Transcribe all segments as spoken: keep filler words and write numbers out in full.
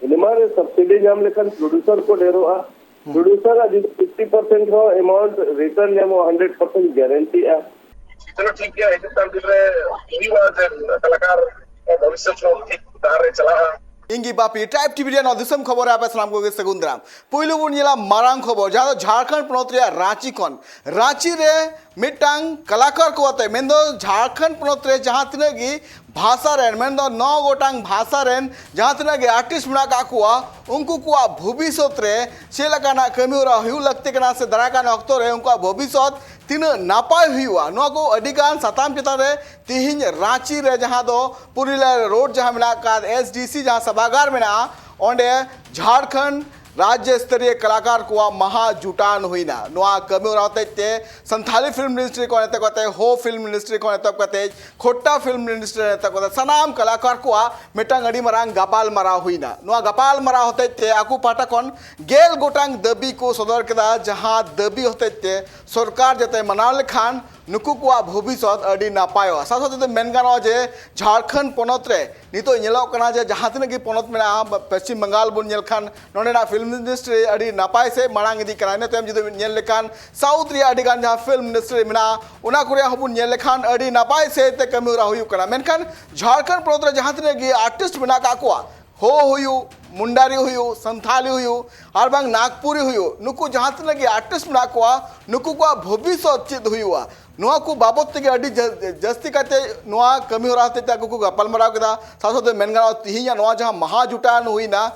ᱤᱱᱟᱹᱢᱟ ᱨᱮ ᱥᱟᱵᱥᱤᱰᱤ ᱧᱟᱢ ᱞᱮᱠᱷᱟᱱ ᱯᱨᱚᱰᱩᱥᱟᱨ ᱠᱚ ᱰᱷᱮᱨᱚᱜᱼᱟ᱾ ᱯᱨᱚᱰᱩᱥᱟᱨ ᱟᱜ ᱡᱩᱫᱤ ᱯᱷᱤᱯᱴᱤ ᱯᱟᱨᱥᱮᱱᱴ ᱦᱚᱸ ᱮᱢᱟᱣᱩᱱᱴ ᱨᱤᱴᱟᱨᱱ ᱧᱟᱢᱚᱜᱼᱟ, ᱦᱟᱱᱰᱨᱮᱰ ᱯᱟᱨᱥᱮᱱᱴ ᱜᱟᱨᱮᱱᱴᱤᱜᱼᱟ᱾ ᱪᱚᱞᱚ ᱴᱷᱤᱠ ᱜᱮᱭᱟ, ᱦᱤᱡᱩᱜ ᱠᱟᱱ ᱫᱤᱱ ᱨᱮ ᱦᱩᱭᱩᱜᱼᱟ ᱡᱮ ᱠᱟᱞᱟᱠᱟᱨ ᱵᱷᱚᱵᱤᱥᱥᱚᱛ ᱦᱚᱸ ᱴᱷᱤᱠ ᱰᱟᱦᱟᱨ ᱨᱮ ᱪᱟᱞᱟᱜᱼᱟ᱾ ᱤᱧ ᱜᱮ ᱵᱟᱯᱤ, ᱴᱨᱟᱭᱤᱵᱽ ᱴᱤᱵᱷᱤ ᱨᱮᱭᱟᱜ ᱱᱚᱣᱟ ᱫᱤᱥᱚᱢ ᱠᱷᱚᱵᱚᱨ ᱨᱮ ᱟᱯᱮ ᱥᱟᱱᱟᱢ ᱠᱚᱜᱮ ᱥᱟᱹᱜᱩᱱ ᱫᱟᱨᱟᱢ᱾ ᱯᱩᱭᱞᱩ ᱵᱚᱱ ᱧᱮᱞᱟ ᱢᱟᱨᱟᱝ ᱠᱷᱚᱵᱚᱨ, ᱡᱟᱦᱟᱸ ᱫᱚ ᱡᱷᱟᱲᱠᱷᱚᱸᱰ ᱯᱚᱱᱚᱛ ᱨᱮᱭᱟᱜ ᱨᱟᱸᱪᱤ ᱠᱷᱚᱱ᱾ ᱨᱟᱸᱪᱤ ᱨᱮ ᱢᱤᱫᱴᱟᱝ ᱠᱟᱞᱟᱠᱟᱨ ᱠᱚ ᱟᱛᱮ, ᱢᱮᱱᱫᱚ ᱡᱷᱟᱲᱠᱷᱚᱸᱰ ᱯᱚᱱᱚᱛ ᱨᱮ ᱡᱟᱦᱟᱸ ᱛᱤᱱᱟᱹᱜ ᱜᱮ ᱵᱷᱟᱥᱟ ᱨᱮᱱ, ᱢᱮᱱᱫᱚ ᱱᱚ ᱜᱚᱴᱟᱝ ᱵᱷᱟᱥᱟ ᱨᱮᱱ ᱡᱟᱦᱟᱸ ᱛᱤᱱᱟᱹᱜ ᱜᱮ ᱟᱨᱴᱤᱥᱴ ᱢᱮᱱᱟᱜ ᱟᱠᱟᱫ ᱠᱚᱣᱟ, ᱩᱱᱠᱩ ᱠᱚᱣᱟᱜ ᱵᱷᱚᱵᱤᱥᱥᱚᱛ ᱨᱮ ᱪᱮᱫ ᱞᱮᱠᱟᱱᱟᱜ ᱠᱟᱹᱢᱤ ᱦᱚᱨᱟ ᱦᱩᱭᱩᱜ ᱞᱟᱹᱠᱛᱤ ᱠᱟᱱᱟ ᱥᱮ ᱫᱟᱨᱟᱭ ᱠᱟᱱ ᱚᱠᱛᱚ ᱨᱮ ᱩᱱᱠᱩᱣᱟᱜ ᱵᱷᱚᱵᱤᱥᱥᱚᱛ ᱛᱤᱱᱟᱹᱜ ᱱᱟᱯᱟᱭ ᱦᱩᱭᱩᱜᱼᱟ, ᱱᱚᱣᱟ ᱠᱚ ᱟᱹᱰᱤ ᱜᱟᱱ ᱥᱟᱛᱟᱢ ᱪᱮᱛᱟᱱ ᱨᱮ ᱛᱤᱦᱤᱧ ᱨᱟᱸᱪᱤ ᱨᱮ, ᱡᱟᱦᱟᱸ ᱫᱚ ᱯᱩᱨᱩᱞᱤᱭᱟ ᱨᱳᱰ ᱡᱟᱦᱟᱸ ᱢᱮᱱᱟᱜ ᱟᱠᱟᱫ, ᱮᱥ ᱰᱤ ᱥᱤ ᱡᱟᱦᱟᱸ ᱥᱟᱵᱷᱟᱜᱟᱨ ᱢᱮᱱᱟᱜᱼᱟ, ᱚᱸᱰᱮ ᱡᱷᱟᱲᱠᱷᱚᱸᱰ ᱨᱟᱡᱽᱡᱚ ᱥᱛᱚᱨᱤᱭᱚ ᱠᱟᱞᱟᱠᱟᱨ ᱠᱚᱣᱟᱜ ᱢᱟᱦᱟ ᱡᱩᱴᱟᱱ ᱦᱩᱭᱱᱟ᱾ ᱱᱚᱣᱟ ᱠᱟᱹᱢᱤ ᱦᱚᱨᱟ ᱦᱚᱛᱮᱡ ᱛᱮ ᱥᱟᱱᱛᱷᱟᱞᱤ ᱯᱷᱤᱞᱢ ᱤᱱᱰᱟᱥᱴᱨᱤ ᱠᱷᱚᱱ ᱮᱛᱚᱦᱚᱵ ᱠᱟᱛᱮ, ᱦᱳ ᱯᱷᱤᱞᱢ ᱤᱱᱰᱟᱥᱴᱨᱤ ᱠᱷᱚᱱ ᱮᱛᱚᱦᱚᱵ ᱠᱟᱛᱮ, ᱠᱷᱳᱴᱴᱟ ᱯᱷᱤᱞᱢ ᱤᱱᱰᱟᱥᱴᱨᱤ ᱠᱷᱚᱱ ᱮᱛᱚᱦᱚᱵ ᱠᱟᱛᱮ, ᱥᱟᱱᱟᱢ ᱠᱟᱞᱟᱠᱟᱨ ᱠᱚᱣᱟᱜ ᱢᱤᱫᱴᱟᱝ ᱟᱹᱰᱤ ᱢᱟᱨᱟᱝ ᱜᱟᱯᱟᱞ ᱢᱟᱨᱟᱣ ᱦᱩᱭᱱᱟ᱾ ᱱᱚᱣᱟ ᱜᱟᱯᱟᱞ ᱢᱟᱨᱟᱣ ᱦᱚᱛᱮᱡ ᱛᱮ ᱟᱠᱚ ᱯᱟᱦᱴᱟ ᱠᱷᱚᱱ ᱜᱮᱞ ᱜᱚᱴᱟᱝ ᱫᱟᱹᱵᱤ ᱠᱚ ᱥᱚᱫᱚᱨ ᱠᱮᱫᱟ, ᱡᱟᱦᱟᱸ ᱫᱟᱹᱵᱤ ᱦᱚᱛᱮᱡ ᱛᱮ ᱥᱚᱨᱠᱟᱨ ᱡᱟᱛᱮ ᱢᱟᱱᱟᱣ ᱞᱮᱠᱷᱟᱱ ᱱᱩᱠᱩ ᱠᱚᱣᱟᱜ ᱵᱷᱚᱵᱤᱥᱥᱚᱛ ᱟᱹᱰᱤ ᱱᱟᱯᱟᱭᱚᱜᱼᱟ᱾ ᱥᱟᱶ ᱥᱟᱶᱛᱮ ᱢᱮᱱ ᱜᱟᱱᱚᱜᱼᱟ ᱡᱮ ᱡᱷᱟᱲᱠᱷᱚᱸᱰ ᱯᱚᱱᱚᱛ ᱨᱮ ᱱᱤᱛᱚᱜ ᱧᱮᱞᱚᱜ ᱠᱟᱱᱟ ᱡᱮ ᱡᱟᱦᱟᱸ ᱛᱤᱱᱟᱹᱜ ᱜᱮ ᱯᱚᱱᱚᱛ ᱢᱮᱱᱟᱜᱼᱟ, ᱯᱚᱥᱪᱤᱢ ᱵᱟᱝᱜᱟᱞ ᱵᱚᱱ ᱧᱮᱞ ᱠᱷᱟᱱ ᱱᱚᱸᱰᱮᱱᱟᱜ ᱯᱷᱤᱞᱢ ᱤᱱᱰᱟᱥᱴᱨᱤ ᱟᱹᱰᱤ ᱱᱟᱯᱟᱭ ᱥᱮᱫ ᱢᱟᱲᱟᱝ ᱤᱫᱤᱜ ᱠᱟᱱᱟ᱾ ᱤᱱᱟᱹ ᱛᱟᱭᱚᱢ ᱡᱩᱫᱤ ᱧᱮᱞ ᱞᱮᱠᱷᱟᱱ ᱥᱟᱣᱩᱛᱷ ᱨᱮᱭᱟᱜ ᱟᱹᱰᱤ ᱜᱟᱱ ᱡᱟᱦᱟᱸ ᱯᱷᱤᱞᱢ ᱤᱱᱰᱟᱥᱴᱨᱤ ᱢᱮᱱᱟᱜᱼᱟ, ᱚᱱᱟ ᱠᱚᱨᱮ ᱦᱚᱸᱵᱚᱱ ᱧᱮᱞ ᱞᱮᱠᱷᱟᱱ ᱟᱹᱰᱤ ᱱᱟᱯᱟᱭ ᱥᱮᱫ ᱛᱮ ᱠᱟᱹᱢᱤ ᱦᱚᱨᱟ ᱦᱩᱭᱩᱜ ᱠᱟᱱᱟ᱾ ᱢᱮᱱᱠᱷᱟᱱ ᱡᱷᱟᱲᱠᱷᱚᱸᱰ ᱯᱚᱱᱚᱛ ᱨᱮ ᱡᱟᱦᱟᱸ ᱛᱤᱱᱟᱹᱜ ᱜᱮ ᱟᱨᱴᱤᱥᱴ ᱢᱮᱱᱟᱜ ᱟᱠᱟᱫ ᱠᱚᱣᱟ, ᱦᱳ ᱦᱩᱭᱩᱜ, ᱢᱩᱱᱰᱟᱨᱤ ᱦᱩᱭᱩᱜ, ᱥᱟᱱᱛᱷᱟᱞᱤ ᱦᱩᱭᱩᱜ, ᱟᱨ ᱵᱟᱝ ᱱᱟᱜᱽᱯᱩᱨᱤ ᱦᱩᱭᱩᱜ, ᱱᱩᱠᱩ ᱡᱟᱦᱟᱸ ᱛᱤᱱᱟᱹᱜ ᱜᱮ ᱟᱨᱴᱤᱥᱴ ᱢᱮᱱᱟᱜ ᱠᱚᱣᱟ, ᱱᱩᱠᱩ ᱠᱚᱣᱟᱜ ᱵᱷᱚᱵᱤᱥᱥᱚᱛ ᱪᱮᱫ ᱦᱩᱭᱩᱜᱼᱟ, ᱱᱚᱣᱟ ᱠᱚ ᱵᱟᱵᱚᱫ ᱛᱮᱜᱮ ᱟᱹᱰᱤ ᱡᱟ-, ᱡᱟᱹᱥᱛᱤ ᱠᱟᱛᱮ ᱱᱚᱣᱟ ᱠᱟᱹᱢᱤ ᱦᱚᱨᱟ ᱦᱚᱛᱮᱡ ᱛᱮ ᱟᱠᱚ ᱠᱚ ᱜᱟᱯᱟᱞ ᱢᱟᱨᱟᱣ ᱠᱮᱫᱟ᱾ ᱥᱟᱶ ᱥᱟᱶᱛᱮ ᱢᱮᱱ ᱜᱟᱱᱚᱜᱼᱟ, ᱛᱤᱦᱤᱧᱟᱜ ᱱᱚᱣᱟ ᱡᱟᱦᱟᱸ ᱢᱟᱦᱟ ᱡᱩᱴᱟᱱ ᱦᱩᱭᱱᱟ,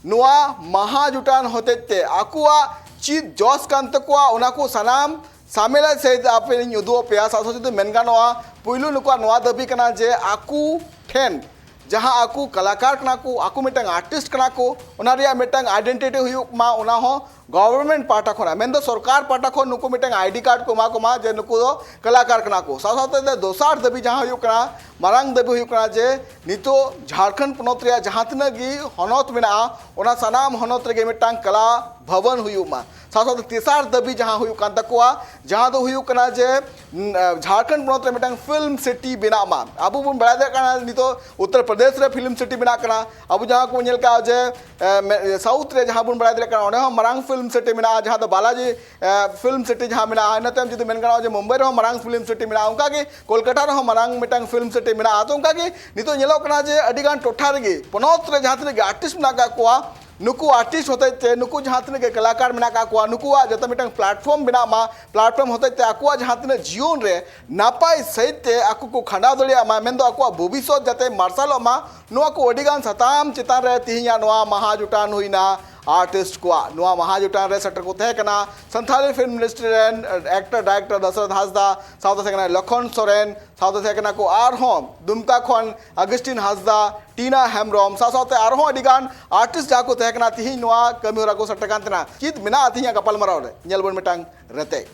ᱱᱚᱣᱟ ᱢᱟᱦᱟ ᱡᱩᱴᱟᱱ ᱦᱚᱛᱮᱡ ᱛᱮ ᱟᱠᱚᱣᱟᱜ ᱪᱮᱫ ᱡᱚᱥ ᱠᱟᱱ ᱛᱟᱠᱚᱣᱟ, ᱚᱱᱟ ᱠᱚ ᱥᱟᱱᱟᱢ ᱥᱟᱢᱮᱞᱟᱭ ᱥᱮᱫ ᱟᱯᱮ ᱞᱤᱧ ᱩᱫᱩᱜ ᱟᱯᱮᱭᱟ᱾ ᱥᱟᱶ ᱥᱟᱶ ᱡᱩᱫᱤ ᱢᱮᱱ ᱜᱟᱱᱚᱜᱼᱟ, ᱯᱩᱭᱞᱩ ᱱᱩᱠᱩᱣᱟᱜ ᱱᱚᱣᱟ ᱫᱟᱹᱵᱤ ᱠᱟᱱᱟ ᱡᱮ ᱟᱠᱚ ᱴᱷᱮᱱ ᱡᱟᱦᱟᱸ ᱟᱠᱚ ᱠᱟᱞᱟᱠᱟᱨ ᱠᱟᱱᱟ ᱠᱚ, ᱟᱠᱚ ᱢᱤᱫᱴᱟᱝ ᱟᱨᱴᱤᱥᱴ ᱠᱟᱱᱟ ᱠᱚ, ᱚᱱᱟ ᱨᱮᱭᱟᱜ ᱢᱤᱫᱴᱟᱝ ᱟᱭᱰᱮᱱᱴᱤᱴᱤ ᱦᱩᱭᱩᱜ ᱢᱟ, ᱚᱱᱟ ᱦᱚᱸ ᱜᱚᱵᱷᱚᱨᱱᱢᱮᱱᱴ ᱯᱟᱦᱴᱟ ᱠᱷᱚᱱᱟᱜ, ᱢᱮᱱᱫᱚ ᱥᱚᱨᱠᱟᱨ ᱯᱟᱦᱴᱟ ᱠᱷᱚᱱ ᱱᱩᱠᱩ ᱢᱤᱫᱴᱟᱝ ᱟᱭᱰᱤ ᱠᱟᱨᱰ ᱠᱚ ᱮᱢᱟ ᱠᱚᱢᱟ ᱡᱮ ᱱᱩᱠᱩ ᱫᱚ ᱠᱟᱞᱟᱠᱟᱨ ᱠᱟᱱᱟ ᱠᱚ᱾ ᱥᱟᱶ ᱥᱟᱶᱛᱮ ᱫᱚᱥᱟᱨ ᱫᱟᱹᱵᱤ ᱡᱟᱦᱟᱸ ᱦᱩᱭᱩᱜ ᱠᱟᱱᱟ, ᱢᱟᱨᱟᱝ ᱫᱟᱹᱵᱤ ᱦᱩᱭᱩᱜ ᱠᱟᱱᱟ ᱡᱮ ᱱᱤᱛᱚᱜ ᱡᱷᱟᱲᱠᱷᱚᱸᱰ ᱯᱚᱱᱚᱛ ᱨᱮᱭᱟᱜ ᱡᱟᱦᱟᱸ ᱛᱤᱱᱟᱹᱜ ᱜᱮ ᱦᱚᱱᱚᱛ ᱢᱮᱱᱟᱜᱼᱟ, ᱚᱱᱟ ᱥᱟᱱᱟᱢ ᱦᱚᱱᱚᱛ ᱨᱮᱜᱮ ᱢᱤᱫᱴᱟᱝ ᱠᱟᱞᱟ ᱵᱷᱚᱵᱚᱱ ᱦᱩᱭᱩᱜ ᱢᱟ᱾ ᱥᱟᱶ ᱥᱟᱶᱛᱮ ᱛᱮᱥᱟᱨ ᱫᱟᱹᱵᱤ ᱡᱟᱦᱟᱸ ᱦᱩᱭᱩᱜ ᱠᱟᱱ ᱛᱟᱠᱚᱣᱟ, ᱡᱟᱦᱟᱸ ᱫᱚ ᱦᱩᱭᱩᱜ ᱠᱟᱱᱟ ᱡᱮ, ᱩᱸ, ᱡᱷᱟᱲᱠᱷᱚᱸᱰ ᱯᱚᱱᱚᱛ ᱨᱮ ᱢᱤᱫᱴᱟᱝ ᱯᱷᱤᱞᱢ ᱥᱤᱴᱤ ᱵᱮᱱᱟᱜ ᱢᱟ᱾ ᱟᱵᱚ ᱵᱚᱱ ᱵᱟᱲᱟᱭ ᱫᱟᱲᱮᱭᱟᱜ ᱠᱟᱱᱟ ᱱᱤᱛᱚᱜ ᱩᱛᱛᱚᱨ ᱯᱨᱚᱫᱮᱥ ᱨᱮ ᱯᱷᱤᱞᱢ ᱥᱤᱴᱤ ᱵᱮᱱᱟᱜ ᱠᱟᱱᱟ᱾ ᱟᱵᱚ ᱡᱟᱦᱟᱸ ᱠᱚ ᱧᱮᱞ ᱠᱟᱜᱼᱟ ᱡᱮ, ᱮ, ᱢᱮ-, ᱥᱟᱣᱩᱛᱷ ᱨᱮ ᱡᱟᱦᱟᱸ ᱵᱚᱱ ᱵᱟᱲᱟᱭ ᱫᱟᱲᱮᱭᱟᱜ ᱠᱟᱱᱟ, ᱚᱸᱰᱮ ᱦᱚᱸ ᱢᱟᱨᱟᱝ ᱯᱷᱤᱞᱢ ᱥᱤᱴᱤ ᱢᱮᱱᱟᱜᱼᱟ, ᱡᱟᱦᱟᱸ ᱫᱚ ᱵᱟᱞᱟᱡᱤ, ᱮ, ᱯᱷᱤᱞᱢ ᱥᱤᱴᱤ ᱡᱟᱦᱟᱸ ᱢᱮᱱᱟᱜᱼᱟ᱾ ᱤᱱᱟᱹ ᱛᱟᱭᱚᱢ ᱡᱩᱫᱤ ᱢᱮᱱ ᱜᱟᱱᱚᱜᱼᱟ ᱡᱮ ᱢᱩᱢᱵᱟᱭ ᱨᱮᱦᱚᱸ ᱢᱟᱨᱟᱝ ᱯᱷᱤᱞᱢ ᱥᱤᱴᱤ ᱢᱮᱱᱟᱜᱼᱟ, ᱚᱱᱠᱟᱜᱮ ᱠᱳᱞᱠᱟᱛᱟ ᱨᱮᱦᱚᱸ ᱢᱟᱨᱟᱝ ᱢᱤᱫᱴᱟᱝ ᱯᱷᱤᱞᱢ ᱥᱤᱴᱤ ᱢᱮᱱᱟᱜᱼᱟ᱾ ᱛᱚ ᱚᱱᱠᱟᱜᱮ ᱱᱤᱛᱚᱜ ᱧᱮᱞᱚᱜ ᱠᱟᱱᱟ ᱡᱮ ᱟᱹᱰᱤᱜᱟᱱ ᱴᱚᱴᱷᱟ ᱨᱮᱜᱮ ᱯᱚᱱᱚᱛ ᱨᱮ ᱡᱟᱦᱟᱸ ᱛᱤᱱᱟᱹᱜ ᱜᱮ ᱟᱨᱴᱤᱥᱴ ᱢᱮᱱᱟᱜ ᱟᱠᱟᱫ ᱠᱚᱣᱟ, ᱱᱩᱠᱩ ᱟᱨᱴᱤᱥᱴ ᱦᱚᱛᱮᱡ ᱛᱮ, ᱱᱩᱠᱩ ᱡᱟᱦᱟᱸ ᱛᱤᱱᱟᱹᱜ ᱜᱮ ᱠᱟᱞᱟᱠᱟᱨ ᱢᱮᱱᱟᱜ ᱟᱠᱟᱫ ᱠᱚᱣᱟ, ᱱᱩᱠᱩᱣᱟᱜ ᱡᱟᱛᱮ ᱢᱤᱫᱴᱟᱝ ᱯᱞᱟᱴᱯᱷᱚᱨᱢ ᱵᱮᱱᱟᱜ ᱢᱟ, ᱯᱞᱟᱴᱯᱷᱚᱨᱢ ᱦᱚᱛᱮᱡ ᱛᱮ ᱟᱠᱚᱣᱟᱜ ᱡᱟᱦᱟᱸ ᱛᱤᱱᱟᱹᱜ ᱡᱤᱭᱚᱱ ᱨᱮ ᱱᱟᱯᱟᱭ ᱥᱟᱺᱦᱤᱡ ᱛᱮ ᱟᱠᱚ ᱠᱚ ᱠᱷᱟᱸᱰᱟᱣ ᱫᱟᱲᱮᱭᱟᱜ ᱢᱟ, ᱢᱮᱱᱫᱚ ᱟᱠᱚᱣᱟᱜ ᱵᱷᱚᱵᱤᱥᱥᱚᱛ ᱡᱟᱛᱮ ᱢᱟᱨᱥᱟᱞᱚᱜ ᱢᱟ, ᱱᱚᱣᱟ ᱠᱚ ᱟᱹᱰᱤᱜᱟᱱ ᱥᱟᱛᱟᱢ ᱪᱮᱛᱟᱱ ᱨᱮ ᱛᱮᱦᱮᱧᱟᱜ ᱱᱚᱣᱟ ᱢᱟᱦᱟ ᱡᱩᱴᱟᱱ ᱦᱩᱭᱱᱟ ᱟᱨᱴᱤᱥᱴ ᱠᱚᱣᱟᱜ᱾ ᱱᱚᱣᱟ ᱢᱟᱦᱟ ᱡᱩᱴᱟᱱ ᱨᱮ ᱥᱮᱴᱮᱨ ᱠᱚ ᱛᱟᱦᱮᱸ ᱠᱟᱱᱟ ᱥᱟᱱᱛᱷᱟᱞᱤ ᱯᱷᱤᱞᱢ ᱤᱱᱰᱟᱥᱴᱨᱤ ᱨᱮᱱ ᱮᱠᱴᱚᱨ ᱰᱟᱭᱨᱮᱠᱴᱚᱨ ᱫᱟᱥᱨᱚᱛᱷ ᱦᱟᱸᱥᱫᱟ, ᱥᱟᱶᱛᱮ ᱛᱟᱦᱮᱸ ᱠᱟᱱᱟ ᱞᱚᱠᱷᱚᱱ ᱥᱚᱨᱮᱱ, ᱥᱟᱶᱛᱮ ᱛᱟᱦᱮᱸ ᱠᱟᱱᱟ ᱠᱚ ᱟᱨᱦᱚᱸ ᱫᱩᱢᱠᱟ ᱠᱷᱚᱱ ᱟᱜᱩᱥᱴᱤᱱ ᱦᱟᱸᱥᱫᱟ, ᱴᱤᱱᱟ ᱦᱮᱢᱵᱨᱚᱢ, ᱥᱟᱶ ᱥᱟᱶᱛᱮ ᱟᱨᱦᱚᱸ ᱟᱹᱰᱤ ᱜᱟᱱ ᱟᱨᱴᱤᱥᱴ ᱡᱟᱦᱟᱸ ᱠᱚ ᱛᱟᱦᱮᱸ ᱠᱟᱱᱟ, ᱛᱤᱦᱤᱧ ᱱᱚᱣᱟ ᱠᱟᱹᱢᱤ ᱦᱚᱨᱟ ᱠᱚ ᱥᱮᱴᱮᱨ ᱠᱟᱱ ᱛᱟᱦᱮᱱᱟ᱾ ᱪᱮᱫ ᱢᱮᱱᱟᱜᱼᱟ ᱛᱤᱦᱤᱧᱟᱜ ᱜᱟᱯᱟᱞᱢᱟᱨᱟᱣ ᱨᱮ, ᱧᱮᱞ ᱵᱚᱱ ᱢᱤᱫᱴᱟᱝ ᱨᱮᱛᱮ᱾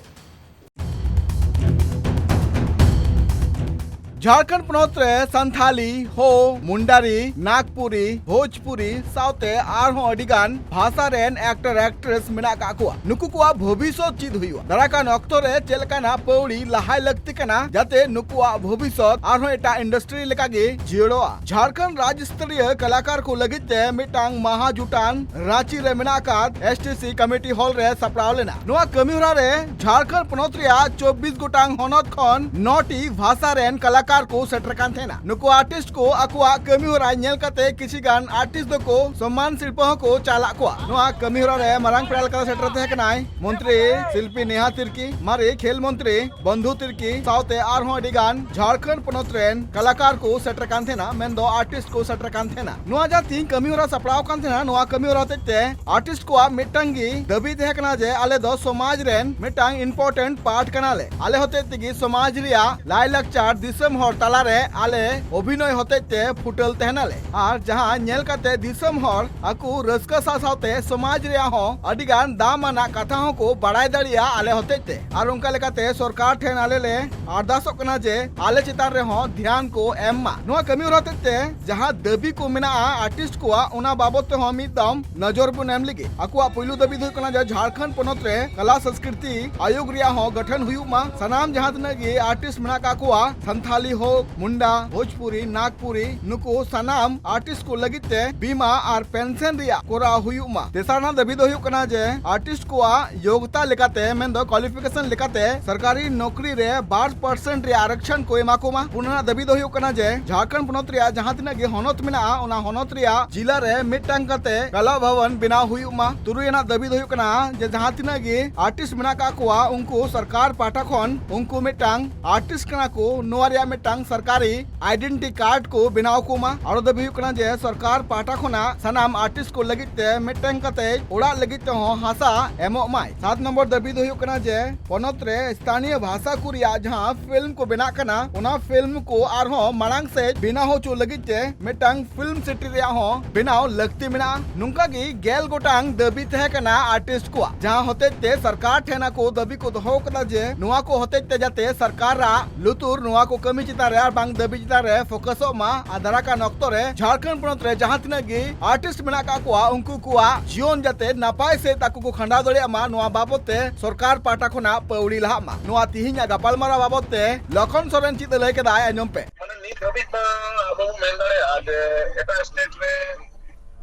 ᱡᱷᱟᱲᱠᱷᱚᱸᱰ ᱯᱚᱱᱚᱛ ᱨᱮ ᱥᱟᱱᱛᱷᱟᱞᱤ, ᱦᱳ, ᱢᱩᱱᱰᱟᱨᱤ, ᱱᱟᱜᱽᱯᱩᱨᱤ, ᱵᱷᱳᱡᱽᱯᱩᱨᱤ ᱥᱟᱶᱛᱮ ᱟᱨᱦᱚᱸ ᱟᱹᱰᱤ ᱜᱟᱱ ᱵᱷᱟᱥᱟ ᱨᱮᱱ ᱮᱠᱴᱚᱨ ᱮᱠᱴᱨᱮᱥ ᱢᱮᱱᱟᱜ ᱟᱠᱟᱫ ᱠᱚᱣᱟ᱾ ᱱᱩᱠᱩ ᱠᱚᱣᱟᱜ ᱵᱷᱚᱵᱤᱥᱥᱚᱛ ᱪᱮᱫ ᱦᱩᱭᱩᱜᱼᱟ? ᱫᱟᱨᱟᱭ ᱠᱟᱱ ᱚᱠᱛᱚ ᱨᱮ ᱪᱮᱫ ᱞᱮᱠᱟᱱᱟᱜ ᱯᱟᱹᱣᱲᱤ ᱞᱟᱦᱟᱭ ᱞᱟᱹᱠᱛᱤ ᱠᱟᱱᱟ, ᱡᱟᱛᱮ ᱱᱩᱠᱩᱣᱟᱜ ᱵᱷᱚᱵᱤᱥᱥᱚᱛ ᱟᱨᱦᱚᱸ ᱮᱴᱟᱜ ᱤᱱᱰᱟᱥᱴᱨᱤ ᱞᱮᱠᱟᱜᱮ ᱡᱤᱭᱟᱹᱲᱚᱜᱼᱟ? ᱡᱷᱟᱲᱠᱷᱚᱸᱰ ᱨᱟᱡᱽ ᱥᱛᱚᱨᱤᱭᱚ ᱠᱟᱞᱟᱠᱟᱨ ᱠᱚ ᱞᱟᱹᱜᱤᱫ ᱛᱮ ᱢᱤᱫᱴᱟᱝ ᱢᱟᱦᱟ ᱡᱩᱴᱟᱱ ᱨᱟᱸᱪᱤ ᱨᱮ ᱢᱮᱱᱟᱜ ᱟᱠᱟᱫ S T C committee hall ᱨᱮ ᱥᱟᱯᱲᱟᱣ ᱞᱮᱱᱟ᱾ ᱱᱚᱣᱟ ᱠᱟᱹᱢᱤ ᱦᱚᱨᱟ ᱨᱮ ᱡᱷᱟᱲᱠᱷᱚᱸᱰ ᱯᱚᱱᱚᱛ ᱨᱮᱭᱟᱜ ᱪᱚᱵᱵᱤᱥ ᱜᱚᱴᱟᱝ ᱦᱚᱱᱚᱛ ᱠᱷᱚᱱ ᱱᱚ ᱴᱤ ᱵᱷᱟᱥᱟ ᱨᱮᱱ ᱠᱟᱞᱟᱠᱟᱨ ᱠᱚ ᱥᱮᱴᱮᱨ ᱠᱟᱱ ᱛᱟᱦᱮᱱᱟ᱾ ᱱᱩᱠᱩ ᱟᱨᱴᱤᱥᱴ ᱠᱚ ᱟᱠᱚᱣᱟᱜ ᱠᱟᱹᱢᱤ ᱦᱚᱨᱟ ᱧᱮᱞ ᱠᱟᱛᱮ ᱠᱤᱪᱷᱤ ᱜᱟᱱ ᱟᱨᱴᱤᱥᱴ ᱫᱚᱠᱚ ᱥᱚᱢᱢᱟᱱ ᱥᱤᱨᱯᱟᱹ ᱦᱚᱸᱠᱚ ᱪᱟᱞ ᱟᱫ ᱠᱚᱣᱟ᱾ ᱱᱚᱣᱟ ᱠᱟᱹᱢᱤ ᱦᱚᱨᱟ ᱨᱮ ᱢᱟᱨᱟᱝ ᱯᱮᱲᱟ ᱞᱮᱠᱟᱛᱮ ᱥᱮᱴᱮᱨ ᱛᱟᱦᱮᱸ ᱠᱟᱱᱟᱭ ᱢᱚᱱᱛᱨᱤ ᱥᱤᱞᱯᱤ ᱱᱮᱦᱟ ᱛᱤᱨᱠᱤ, ᱢᱟᱨᱮ ᱠᱷᱮᱞ ᱢᱚᱱᱛᱨᱤ ᱵᱚᱱᱫᱷᱩ ᱛᱤᱨᱠᱤ ᱥᱟᱶᱛᱮ ᱟᱨᱦᱚᱸ ᱟᱹᱰᱤ ᱜᱟᱱ ᱡᱷᱟᱲᱠᱷᱚᱸᱰ ᱯᱚᱱᱚᱛ ᱨᱮᱱ ᱠᱟᱞᱟᱠᱟᱨ ᱠᱚ ᱥᱮᱴᱮᱨ ᱠᱟᱱ ᱛᱟᱦᱮᱱᱟ, ᱢᱮᱱᱫᱚ ᱟᱨᱴᱤᱥᱴ ᱠᱚ ᱥᱮᱴᱮᱨ ᱠᱟᱱ ᱛᱟᱦᱮᱱᱟ᱾ ᱱᱚᱣᱟ ᱡᱟᱦᱟᱸ ᱛᱤᱦᱤᱧ ᱠᱟᱹᱢᱤ ᱦᱚᱨᱟ ᱥᱟᱯᱲᱟᱣ ᱠᱟᱱ ᱛᱟᱦᱮᱱᱟ, ᱱᱚᱣᱟ ᱠᱟᱹᱢᱤ ᱦᱚᱨᱟ ᱦᱚᱛᱮᱡ ᱛᱮ ᱟᱨᱴᱤᱥᱴ ᱠᱚᱣᱟᱜ ᱢᱤᱫᱴᱟᱝ ᱜᱮ ᱫᱟᱹᱵᱤ ᱛᱟᱦᱮᱸ ᱠᱟᱱᱟ ᱡᱮ ᱟᱞᱮ ᱫᱚ ᱥᱚᱢᱟᱡᱽ ᱨᱮᱱ ᱢᱤᱫᱴᱟᱝ ᱤᱢᱯᱚᱨᱴᱮᱱᱴ ᱯᱟᱨᱴ ᱠᱟᱱᱟᱞᱮ᱾ ᱟᱞᱮ ᱦᱚᱛᱮᱡ ᱛᱮᱜᱮ ᱥᱚᱢᱟᱡᱽ ᱨᱮᱭᱟᱜ ᱞᱟᱭᱼᱞᱟᱠᱪᱟᱨ, ᱫᱤᱥᱚᱢ ᱦᱚᱲ ᱛᱟᱞᱟᱨᱮ ᱟᱞᱮ ᱚᱵᱷᱤᱱᱚᱭ ᱦᱚᱛᱮᱡ ᱛᱮ ᱯᱷᱩᱴᱟᱹᱞ ᱛᱟᱦᱮᱱᱟᱞᱮ, ᱟᱨ ᱡᱟᱦᱟᱸ ᱧᱮᱞ ᱠᱟᱛᱮ ᱫᱤᱥᱚᱢ ᱦᱚᱲ ᱟᱠᱚ ᱨᱟᱹᱥᱠᱟᱹ ᱥᱟᱶ ᱥᱟᱶᱛᱮ ᱥᱚᱢᱟᱡᱽ ᱨᱮᱭᱟᱜ ᱦᱚᱸ ᱟᱹᱰᱤ ᱜᱟᱱ ᱫᱟᱢ ᱟᱱᱟᱜ ᱠᱟᱛᱷᱟ ᱦᱚᱸ ᱠᱚ ᱵᱟᱲᱟᱭ ᱫᱟᱲᱮᱭᱟᱜᱼᱟ ᱟᱞᱮ ᱦᱚᱛᱮᱡ ᱛᱮ᱾ ᱟᱨ ᱚᱱᱠᱟ ᱞᱮᱠᱟᱛᱮ ᱥᱚᱨᱠᱟᱨ ᱴᱷᱮᱱ ᱟᱞᱮ ᱞᱮ ᱟᱨᱫᱟᱥᱚᱜ ᱠᱟᱱᱟ ᱡᱮ ᱟᱞᱮ ᱪᱮᱛᱟᱱ ᱨᱮᱦᱚᱸ ᱫᱷᱮᱭᱟᱱ ᱠᱚ ᱮᱢ ᱢᱟ᱾ ᱱᱚᱣᱟ ᱠᱟᱹᱢᱤ ᱦᱚᱨᱟ ᱦᱚᱛᱮᱡ ᱛᱮ ᱡᱟᱦᱟᱸ ᱫᱟᱹᱵᱤ ᱠᱚ ᱢᱮᱱᱟᱜᱼᱟ ᱟᱨᱴᱤᱥᱴ ᱠᱚᱣᱟᱜ, ᱚᱱᱟ ᱵᱟᱵᱚᱛ ᱛᱮᱦᱚᱸ ᱢᱤᱫ ᱫᱚᱢ ᱱᱚᱡᱚᱨ ᱵᱚᱱ ᱮᱢ ᱞᱮᱜᱮ᱾ ᱟᱠᱚᱣᱟᱜ ᱯᱩᱭᱞᱩ ᱫᱟᱹᱵᱤ ᱫᱚ ᱦᱩᱭᱩᱜ ᱠᱟᱱᱟ ᱡᱮ ᱡᱷᱟᱲᱠᱷᱚᱸᱰ ᱯᱚᱱᱚᱛ ᱨᱮ ᱠᱟᱞᱟ ᱥᱚᱝᱥᱠᱨᱤᱛᱤ ᱟᱭᱳᱜᱽ ᱨᱮᱭᱟᱜ ᱦᱚᱸ ᱜᱚᱴᱷᱚᱱ ᱦᱩᱭᱩᱜ ᱢᱟ᱾ ᱥᱟᱱᱟᱢ ᱡᱟᱦᱟᱸ ᱛᱤᱱᱟᱹᱜ ᱜᱮ ᱟᱨᱴᱤᱥᱴ ᱢᱮᱱᱟᱜ ᱠᱟᱜ ᱠᱚᱣᱟ, ᱥᱟᱱᱛᱷᱟᱞᱤ ᱦᱳᱠ, ᱢᱩᱱᱰᱟ, ᱵᱷᱳᱡᱽᱯᱩᱨᱤ, ᱱᱟᱜᱽᱯᱩᱨᱤ, ᱱᱩᱠᱩ ᱥᱟᱱᱟᱢ ᱟᱨᱴᱤᱥᱴ ᱠᱚ ᱞᱟᱹᱜᱤᱫ ᱛᱮ ᱵᱤᱢᱟ ᱟᱨ ᱯᱮᱱᱥᱚᱱ ᱨᱮᱭᱟᱜ ᱠᱚᱨᱟᱣ ᱦᱩᱭᱩᱜ ᱢᱟ᱾ ᱛᱮᱥᱟᱨ ᱨᱮᱱᱟᱜ ᱫᱟᱹᱵᱤ ᱫᱚ ᱦᱩᱭᱩᱜ ᱠᱟᱱᱟ ᱡᱮ ᱟᱨᱴᱤᱥᱴ ᱠᱚᱣᱟᱜ ᱭᱳᱜᱽᱛᱟ ᱞᱮᱠᱟᱛᱮ, ᱢᱮᱱᱫᱚ ᱠᱣᱟᱞᱤᱯᱷᱤᱠᱮᱥᱚᱱ ᱞᱮᱠᱟᱛᱮ ᱥᱚᱨᱠᱟᱨᱤ ᱱᱚᱠᱨᱤ ᱨᱮ ᱵᱟᱨ ᱯᱟᱨᱥᱮᱱᱴ ᱨᱮᱭᱟᱜ ᱟᱨᱚᱠᱥᱚᱱ ᱠᱚ ᱮᱢᱟ ᱠᱚ ᱢᱟ᱾ ᱯᱩᱱ ᱨᱮᱱᱟᱜ ᱫᱟᱹᱵᱤ ᱫᱚ ᱦᱩᱭᱩᱜ ᱠᱟᱱᱟ ᱡᱮ ᱡᱷᱟᱲᱠᱷᱚᱸᱰ ᱯᱚᱱᱚᱛ ᱨᱮᱭᱟᱜ ᱡᱟᱦᱟᱸ ᱛᱤᱱᱟᱹᱜ ᱜᱮ ᱦᱚᱱᱚᱛ ᱢᱮᱱᱟᱜᱼᱟ, ᱚᱱᱟ ᱦᱚᱱᱚᱛ ᱨᱮᱭᱟᱜ ᱡᱤᱞᱟ ᱨᱮ ᱢᱤᱫᱴᱟᱝ ᱠᱟᱛᱮ ᱠᱟᱞᱟ ᱵᱷᱚᱵᱚᱱ ᱵᱮᱱᱟᱣ ᱦᱩᱭᱩᱜ ᱢᱟ᱾ ᱛᱩᱨᱩᱭ ᱟᱱᱟᱜ ᱫᱟᱹᱵᱤ ᱫᱚ ᱦᱩᱭᱩᱜ ᱠᱟᱱᱟ ᱡᱮ ᱡᱟᱦᱟᱸ ᱛᱤᱱᱟᱹᱜ ᱜᱮ ᱟᱨᱴᱤᱥᱴ ᱢᱮᱱᱟᱜ ᱠᱟᱜ ᱠᱚᱣᱟ, ᱩᱱᱠᱩ ᱥᱚᱨᱠᱟᱨ ᱯᱟᱦᱴᱟ ᱠᱷᱚᱱ ᱩᱱᱠᱩ ᱢᱤᱫᱴᱟᱝ ᱟᱨᱴᱤᱥᱴ ᱠᱟᱱᱟ ᱠᱚ, ᱱᱚᱣᱟ ᱨᱮᱭᱟᱜ ᱢᱤᱫᱴᱟᱝ ᱥᱚᱨᱠᱟᱨᱤ ᱟᱭᱰᱮᱱᱴᱤ ᱠᱟᱨᱰ ᱠᱚ ᱵᱮᱱᱟᱣ ᱠᱚ ᱢᱟ᱾ ᱟᱨᱚ ᱫᱟᱹᱵᱤ ᱦᱩᱭᱩᱜ ᱠᱟᱱᱟ ᱡᱮ ᱥᱚᱨᱠᱟᱨ ᱯᱟᱦᱴᱟ ᱠᱷᱚᱱᱟᱜ ᱥᱟᱱᱟᱢ ᱟᱨᱴᱤᱥᱴ ᱠᱚ ᱞᱟᱹᱜᱤᱫ ᱛᱮ ᱢᱤᱫᱴᱟᱝ ᱠᱟᱛᱮ ᱚᱲᱟᱜ ᱞᱟᱹᱜᱤᱫ ᱛᱮᱦᱚᱸ ᱦᱟᱥᱟ ᱮᱢᱚᱜ ᱢᱟᱭ᱾ ᱥᱟᱛ ᱱᱚᱢᱵᱚᱨ ᱫᱟᱹᱵᱤ ᱫᱚ ᱦᱩᱭᱩᱜ ᱠᱟᱱᱟ ᱡᱮ ᱯᱚᱱᱚᱛ ᱨᱮ ᱥᱛᱷᱟᱱᱤᱭᱚ ᱵᱷᱟᱥᱟ ᱠᱚ ᱨᱮᱭᱟᱜ ᱡᱟᱦᱟᱸ ᱯᱷᱤᱞᱢ ᱠᱚ ᱵᱮᱱᱟᱜ ᱠᱟᱱᱟ, ᱚᱱᱟ ᱯᱷᱤᱞᱢ ᱠᱚ ᱟᱨᱦᱚᱸ ᱢᱟᱲᱟᱝ ᱥᱮᱫ ᱵᱮᱱᱟᱣ ᱦᱚᱪᱚ ᱞᱟᱹᱜᱤᱫ ᱛᱮ ᱢᱤᱫᱴᱟᱝ ᱯᱷᱤᱞᱢ ᱥᱤᱴᱤ ᱨᱮᱭᱟᱜ ᱦᱚᱸ ᱵᱮᱱᱟᱣ ᱞᱟᱹᱠᱛᱤ ᱢᱮᱱᱟᱜᱼᱟ᱾ ᱱᱚᱝᱠᱟ ᱜᱮ ᱜᱮᱞ ᱜᱚᱴᱟᱝ ᱫᱟᱹᱵᱤ ᱛᱟᱦᱮᱸ ᱠᱟᱱᱟ ᱟᱨᱴᱤᱥᱴ ᱠᱚᱣᱟᱜ, ᱡᱟᱦᱟᱸ ᱦᱚᱛᱮᱡ ᱛᱮ ᱥᱚᱨᱠᱟᱨ ᱴᱷᱮᱱ ᱟᱠᱚ ᱫᱟᱹᱵᱤ ᱠᱚ ᱫᱚᱦᱚ ᱠᱟᱫᱟ ᱡᱮ ᱱᱚᱣᱟ ᱠᱚ ᱦᱚᱛᱮᱡ ᱛᱮ ᱡᱟᱛᱮ ᱥᱚᱨᱠᱟᱨᱟᱜ ᱞᱩᱛᱩᱨ ᱱᱚᱣᱟ ᱠᱚ ᱠᱟᱹᱢᱤ ᱪᱮᱛᱟᱱ ᱨᱮ ᱟᱨ ᱵᱟᱝ ᱫᱟᱹᱵᱤ ᱪᱮᱛᱟᱱ ᱨᱮ ᱯᱷᱳᱠᱟᱥᱚᱜ ᱢᱟ᱾ ᱟᱨ ᱫᱟᱨᱟᱭ ᱠᱟᱱ ᱚᱠᱛᱚ ᱨᱮ ᱡᱷᱟᱲᱠᱷᱚᱸᱰ ᱯᱚᱱᱚᱛ ᱨᱮ ᱡᱟᱦᱟᱸ ᱛᱤᱱᱟᱹᱜ ᱜᱮ ᱟᱨᱴᱤᱥᱴ ᱢᱮᱱᱟᱜ ᱠᱟᱜ ᱠᱚᱣᱟ, ᱩᱱᱠᱩ ᱠᱚᱣᱟᱜ ᱡᱤᱭᱚᱱ ᱡᱟᱛᱮ ᱱᱟᱯᱟᱭ ᱥᱮᱫ ᱟᱠᱚ ᱠᱚ ᱠᱷᱟᱸᱰᱟᱣ ᱫᱟᱲᱮᱭᱟᱜ ᱢᱟ, ᱱᱚᱣᱟ ᱵᱟᱵᱚᱛ ᱛᱮ ᱥᱚᱨᱠᱟᱨ ᱯᱟᱦᱴᱟ ᱠᱷᱚᱱᱟᱜ ᱯᱟᱹᱣᱲᱤ ᱞᱟᱦᱟᱜ ᱢᱟ᱾ ᱱᱚᱣᱟ ᱛᱤᱦᱤᱧᱟᱜ ᱜᱟᱯᱟᱞᱢᱟᱨᱟᱣ ᱵᱟᱵᱚᱛ ᱛᱮ ᱞᱚᱠᱷᱚᱱ ᱥᱚᱨᱮᱱ ᱪᱮᱫ ᱮ ᱞᱟᱹᱭ ᱠᱮᱫᱟᱭ, ᱟᱸᱡᱚᱢ ᱯᱮ᱾ ᱢᱟᱱᱮ ᱱᱤᱛ ᱦᱟᱹᱵᱤᱡ ᱢᱟ ᱟᱵᱚ ᱵᱚᱱ ᱢᱮᱱ ᱫᱟᱲᱮᱭᱟᱜᱼᱟ ᱡᱮ ᱮᱴᱟᱜ ᱥᱴᱮᱴ ᱨᱮ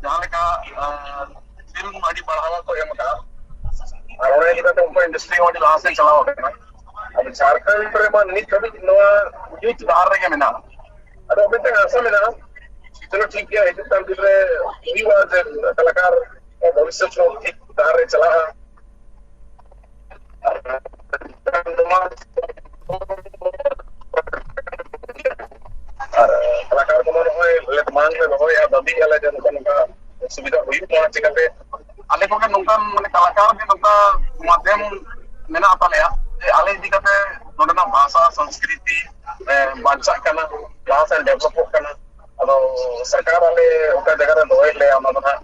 ᱡᱟᱦᱟᱸ ᱞᱮᱠᱟ, ᱟᱸ, ᱯᱷᱤᱞᱢ ᱟᱹᱰᱤ ᱵᱟᱲᱦᱟᱣ ᱠᱚ ᱮᱢ ᱟᱠᱟᱫᱼᱟ, ᱟᱨ ᱚᱱᱟ ᱤᱫᱤ ᱠᱟᱛᱮ ᱩᱱᱠᱩ ᱤᱱᱰᱟᱥᱴᱨᱤ ᱦᱚᱸ ᱟᱹᱰᱤ ᱞᱟᱦᱟ ᱥᱮᱫ ᱪᱟᱞᱟᱣ ᱟᱠᱟᱱᱟ᱾ ᱟᱫᱚ ᱡᱷᱟᱲᱠᱷᱚᱸᱰ ᱨᱮᱢᱟ ᱱᱤᱛ ᱦᱟᱹᱵᱤᱡ ᱱᱚᱣᱟ ᱧᱩᱛ ᱰᱟᱦᱟᱨ ᱨᱮᱜᱮ ᱢᱮᱱᱟᱜᱼᱟ᱾ ᱟᱫᱚ ᱢᱤᱫᱴᱟᱝ ᱟᱥᱟ ᱢᱮᱱᱟᱜᱼᱟ, ᱪᱚᱞᱚ ᱴᱷᱤᱠ ᱜᱮᱭᱟ, ᱦᱤᱡᱩᱜ ᱠᱟᱱ ᱫᱤᱱ ᱨᱮ ᱦᱩᱭᱩᱜᱼᱟ ᱡᱮ ᱠᱟᱞᱟᱠᱟᱨ ᱵᱷᱚᱵᱤᱥᱥᱚᱛ ᱦᱚᱸ ᱴᱷᱤᱠ ᱰᱟᱦᱟᱨ ᱨᱮ ᱪᱟᱞᱟᱜᱼᱟ᱾ ᱟᱨ ᱠᱟᱞᱟᱠᱟᱨ ᱠᱚᱫᱚ ᱱᱚᱜᱼᱚᱭ ᱞᱮ ᱢᱟᱲᱟᱝ ᱞᱮ ᱨᱚᱦᱚᱭᱟ, ᱫᱟᱹᱵᱤᱭᱮᱫᱼᱟ ᱞᱮ ᱡᱮ ᱱᱚᱝᱠᱟ ᱱᱚᱝᱠᱟ ᱥᱩᱵᱤᱫᱷᱟ ᱦᱩᱭᱩᱜ ᱢᱟ᱾ ᱪᱤᱠᱟᱹᱛᱮ ᱟᱞᱮ ᱠᱚᱜᱮ ᱱᱚᱝᱠᱟᱱ ᱢᱟᱱᱮ ᱠᱟᱞᱟᱠᱟᱨ ᱜᱮ ᱱᱚᱝᱠᱟ ᱢᱟᱫᱷᱭᱚᱢ ᱢᱮᱱᱟᱜ ᱛᱟᱞᱮᱭᱟ ᱡᱮ ᱟᱞᱮ ᱤᱫᱤ ᱠᱟᱛᱮ ᱱᱚᱰᱮᱱᱟᱜ ᱵᱷᱟᱥᱟ ᱥᱚᱝᱥᱠᱨᱤᱛᱤ ᱵᱟᱧᱪᱟᱜ ᱠᱟᱱᱟ, ᱞᱟᱦᱟ ᱥᱮᱫ ᱰᱮᱵᱷᱞᱚᱯᱚᱜ ᱠᱟᱱᱟ᱾ ᱟᱫᱚ ᱥᱚᱨᱠᱟᱨ ᱟᱞᱮ ᱚᱠᱟ ᱡᱟᱭᱜᱟ ᱨᱮ ᱫᱚᱦᱚᱭᱮᱫ ᱞᱮᱭᱟ, ᱚᱱᱟ ᱫᱚ ᱦᱟᱸᱜ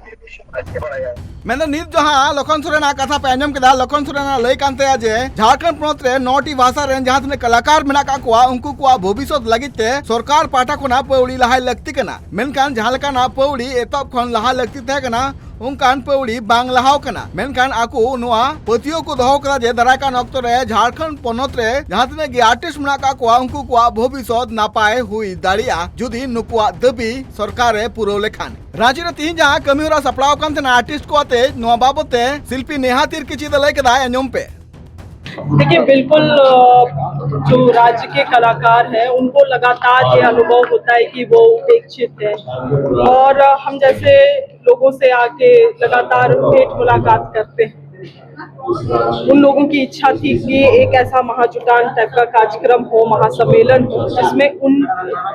ᱟᱡ ᱜᱮ ᱵᱟᱲᱟᱭᱟ᱾ ᱢᱮᱱᱫᱚ ᱱᱤᱛ ᱡᱟᱦᱟᱸ ᱞᱚᱠᱷᱚᱱ ᱥᱚᱨᱮᱱᱟᱜ ᱠᱟᱛᱷᱟ ᱯᱮ ᱟᱸᱡᱚᱢ ᱠᱮᱫᱟ, ᱞᱚᱠᱷᱚᱱ ᱥᱚᱨᱮᱱᱟᱜ ᱞᱟᱹᱭ ᱠᱟᱱ ᱛᱟᱭᱟ ᱡᱮ ᱡᱷᱟᱲᱠᱷᱚᱸᱰ ᱯᱚᱱᱚᱛ ᱨᱮ ᱱᱚᱴᱤ ᱵᱷᱟᱥᱟ ᱨᱮᱱ ᱡᱟᱦᱟᱸ ᱛᱤᱱᱟᱹᱜ ᱠᱟᱞᱟᱠᱟᱨ ᱢᱮᱱᱟᱜ ᱠᱟᱜ ᱠᱚᱣᱟ, ᱩᱱᱠᱩ ᱠᱚᱣᱟᱜ ᱵᱷᱚᱵᱤᱥᱥᱚᱛ ᱞᱟᱹᱜᱤᱫ ᱛᱮ ᱥᱚᱨᱠᱟᱨ ᱯᱟᱦᱴᱟ ᱠᱷᱚᱱᱟᱜ ᱯᱟᱹᱣᱲᱤ ᱞᱟᱦᱟᱭ ᱞᱟᱹᱠᱛᱤ ᱠᱟᱱᱟ᱾ ᱢᱮᱱᱠᱷᱟᱱ ᱡᱟᱦᱟᱸ ᱞᱮᱠᱟᱱᱟᱜ ᱯᱟᱹᱣᱲᱤ ᱮᱛᱚᱦᱚᱵ ᱠᱷᱚᱱ ᱞᱟᱦᱟ ᱞᱟᱹᱠᱛᱤ ᱛᱟᱦᱮᱸ ᱠᱟᱱᱟ, ᱚᱱᱠᱟᱱ ᱯᱟᱹᱣᱲᱤ ᱵᱟᱝ ᱞᱟᱦᱟᱣ ᱠᱟᱱᱟ᱾ ᱢᱮᱱᱠᱷᱟᱱ ᱟᱠᱚ ᱱᱚᱣᱟ ᱯᱟᱹᱛᱭᱟᱹᱣ ᱠᱚ ᱫᱚᱦᱚ ᱠᱟᱫᱟ ᱡᱮ ᱫᱟᱨᱟᱭ ᱠᱟᱱ ᱚᱠᱛᱚ ᱨᱮ ᱡᱷᱟᱲᱠᱷᱚᱸᱰ ᱯᱚᱱᱚᱛ ᱨᱮ ᱡᱟᱦᱟᱸ ᱛᱤᱱᱟᱹᱜ ᱜᱮ ᱟᱨᱴᱤᱥᱴ ᱢᱮᱱᱟᱜ ᱠᱟᱜ ᱠᱚᱣᱟ, ᱩᱱᱠᱩ ᱠᱚᱣᱟᱜ ᱵᱷᱚᱵᱤᱥᱥᱚᱛ ᱱᱟᱯᱟᱭ ᱦᱩᱭ ᱫᱟᱲᱮᱭᱟᱜᱼᱟ, ᱡᱩᱫᱤ ᱱᱩᱠᱩᱣᱟᱜ ᱫᱟᱹᱵᱤ ᱥᱚᱨᱠᱟᱨ ᱮ ᱯᱩᱨᱟᱹᱣ ᱞᱮᱠᱷᱟᱱ᱾ ᱨᱟᱸᱪᱤ ᱨᱮ ᱛᱤᱦᱤᱧ ᱡᱟᱦᱟᱸ ᱠᱟᱹᱢᱤ ᱦᱚᱨᱟ ᱥᱟᱯᱲᱟᱣ ᱟᱠᱟᱱ ᱛᱟᱦᱮᱱᱟ ᱟᱨᱴᱤᱥᱴ ᱠᱚ ᱟᱛᱮ, ᱱᱚᱣᱟ ᱵᱟᱵᱚᱛ ᱛᱮ ᱥᱤᱞᱯᱤ ᱱᱮᱦᱟ ᱛᱤᱨᱠᱤ ᱪᱮᱫ ᱮ ᱞᱟᱹᱭ ᱠᱮᱫᱟ, ᱟᱸᱡᱚᱢ ᱯᱮ᱾ देखिए, बिल्कुल, अ, जो राज्य के कलाकार हैं, उनको लगातार ये अनुभव होता है कि वो उपेक्षित है, और, अ, हम जैसे लोगों से आके लगातार भेंट मुलाकात करते हैं। उन लोगों की इच्छा थी कि एक ऐसा महाजुटान टाइप का कार्यक्रम हो, महासम्मेलन हो, जिसमें उन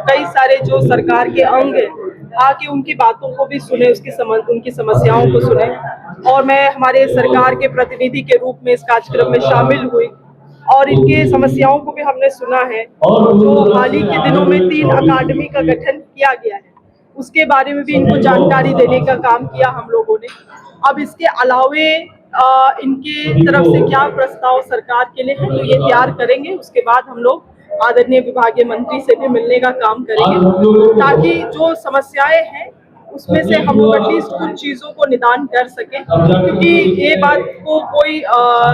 कई सारे जो सरकार के अंग हैं, आके उनकी बातों को भी सुने, उसकी समझ, उनकी समस्याओं को सुने। और मैं हमारे सरकार के प्रतिनिधि के रूप में इस कार्यक्रम में शामिल हुई और इनके समस्याओं को भी हमने सुना है। और जो हाल ही के दिनों में तीन अकादमी का गठन किया गया है, उसके बारे में भी इनको जानकारी देने का काम किया हम लोगों ने। अब इसके अलावे, अ, इनके तरफ से क्या प्रस्ताव सरकार के लिए है, तो ये तैयार करेंगे। उसके बाद हम लोग आदरणीय विभागीय मंत्री से भी मिलने का काम करेंगे, ताकि जो समस्याएं हैं, उसमें से हम लोग एटलीस्ट कुछ चीजों को निदान कर सकें, क्योंकि ये बात को कोई, अ,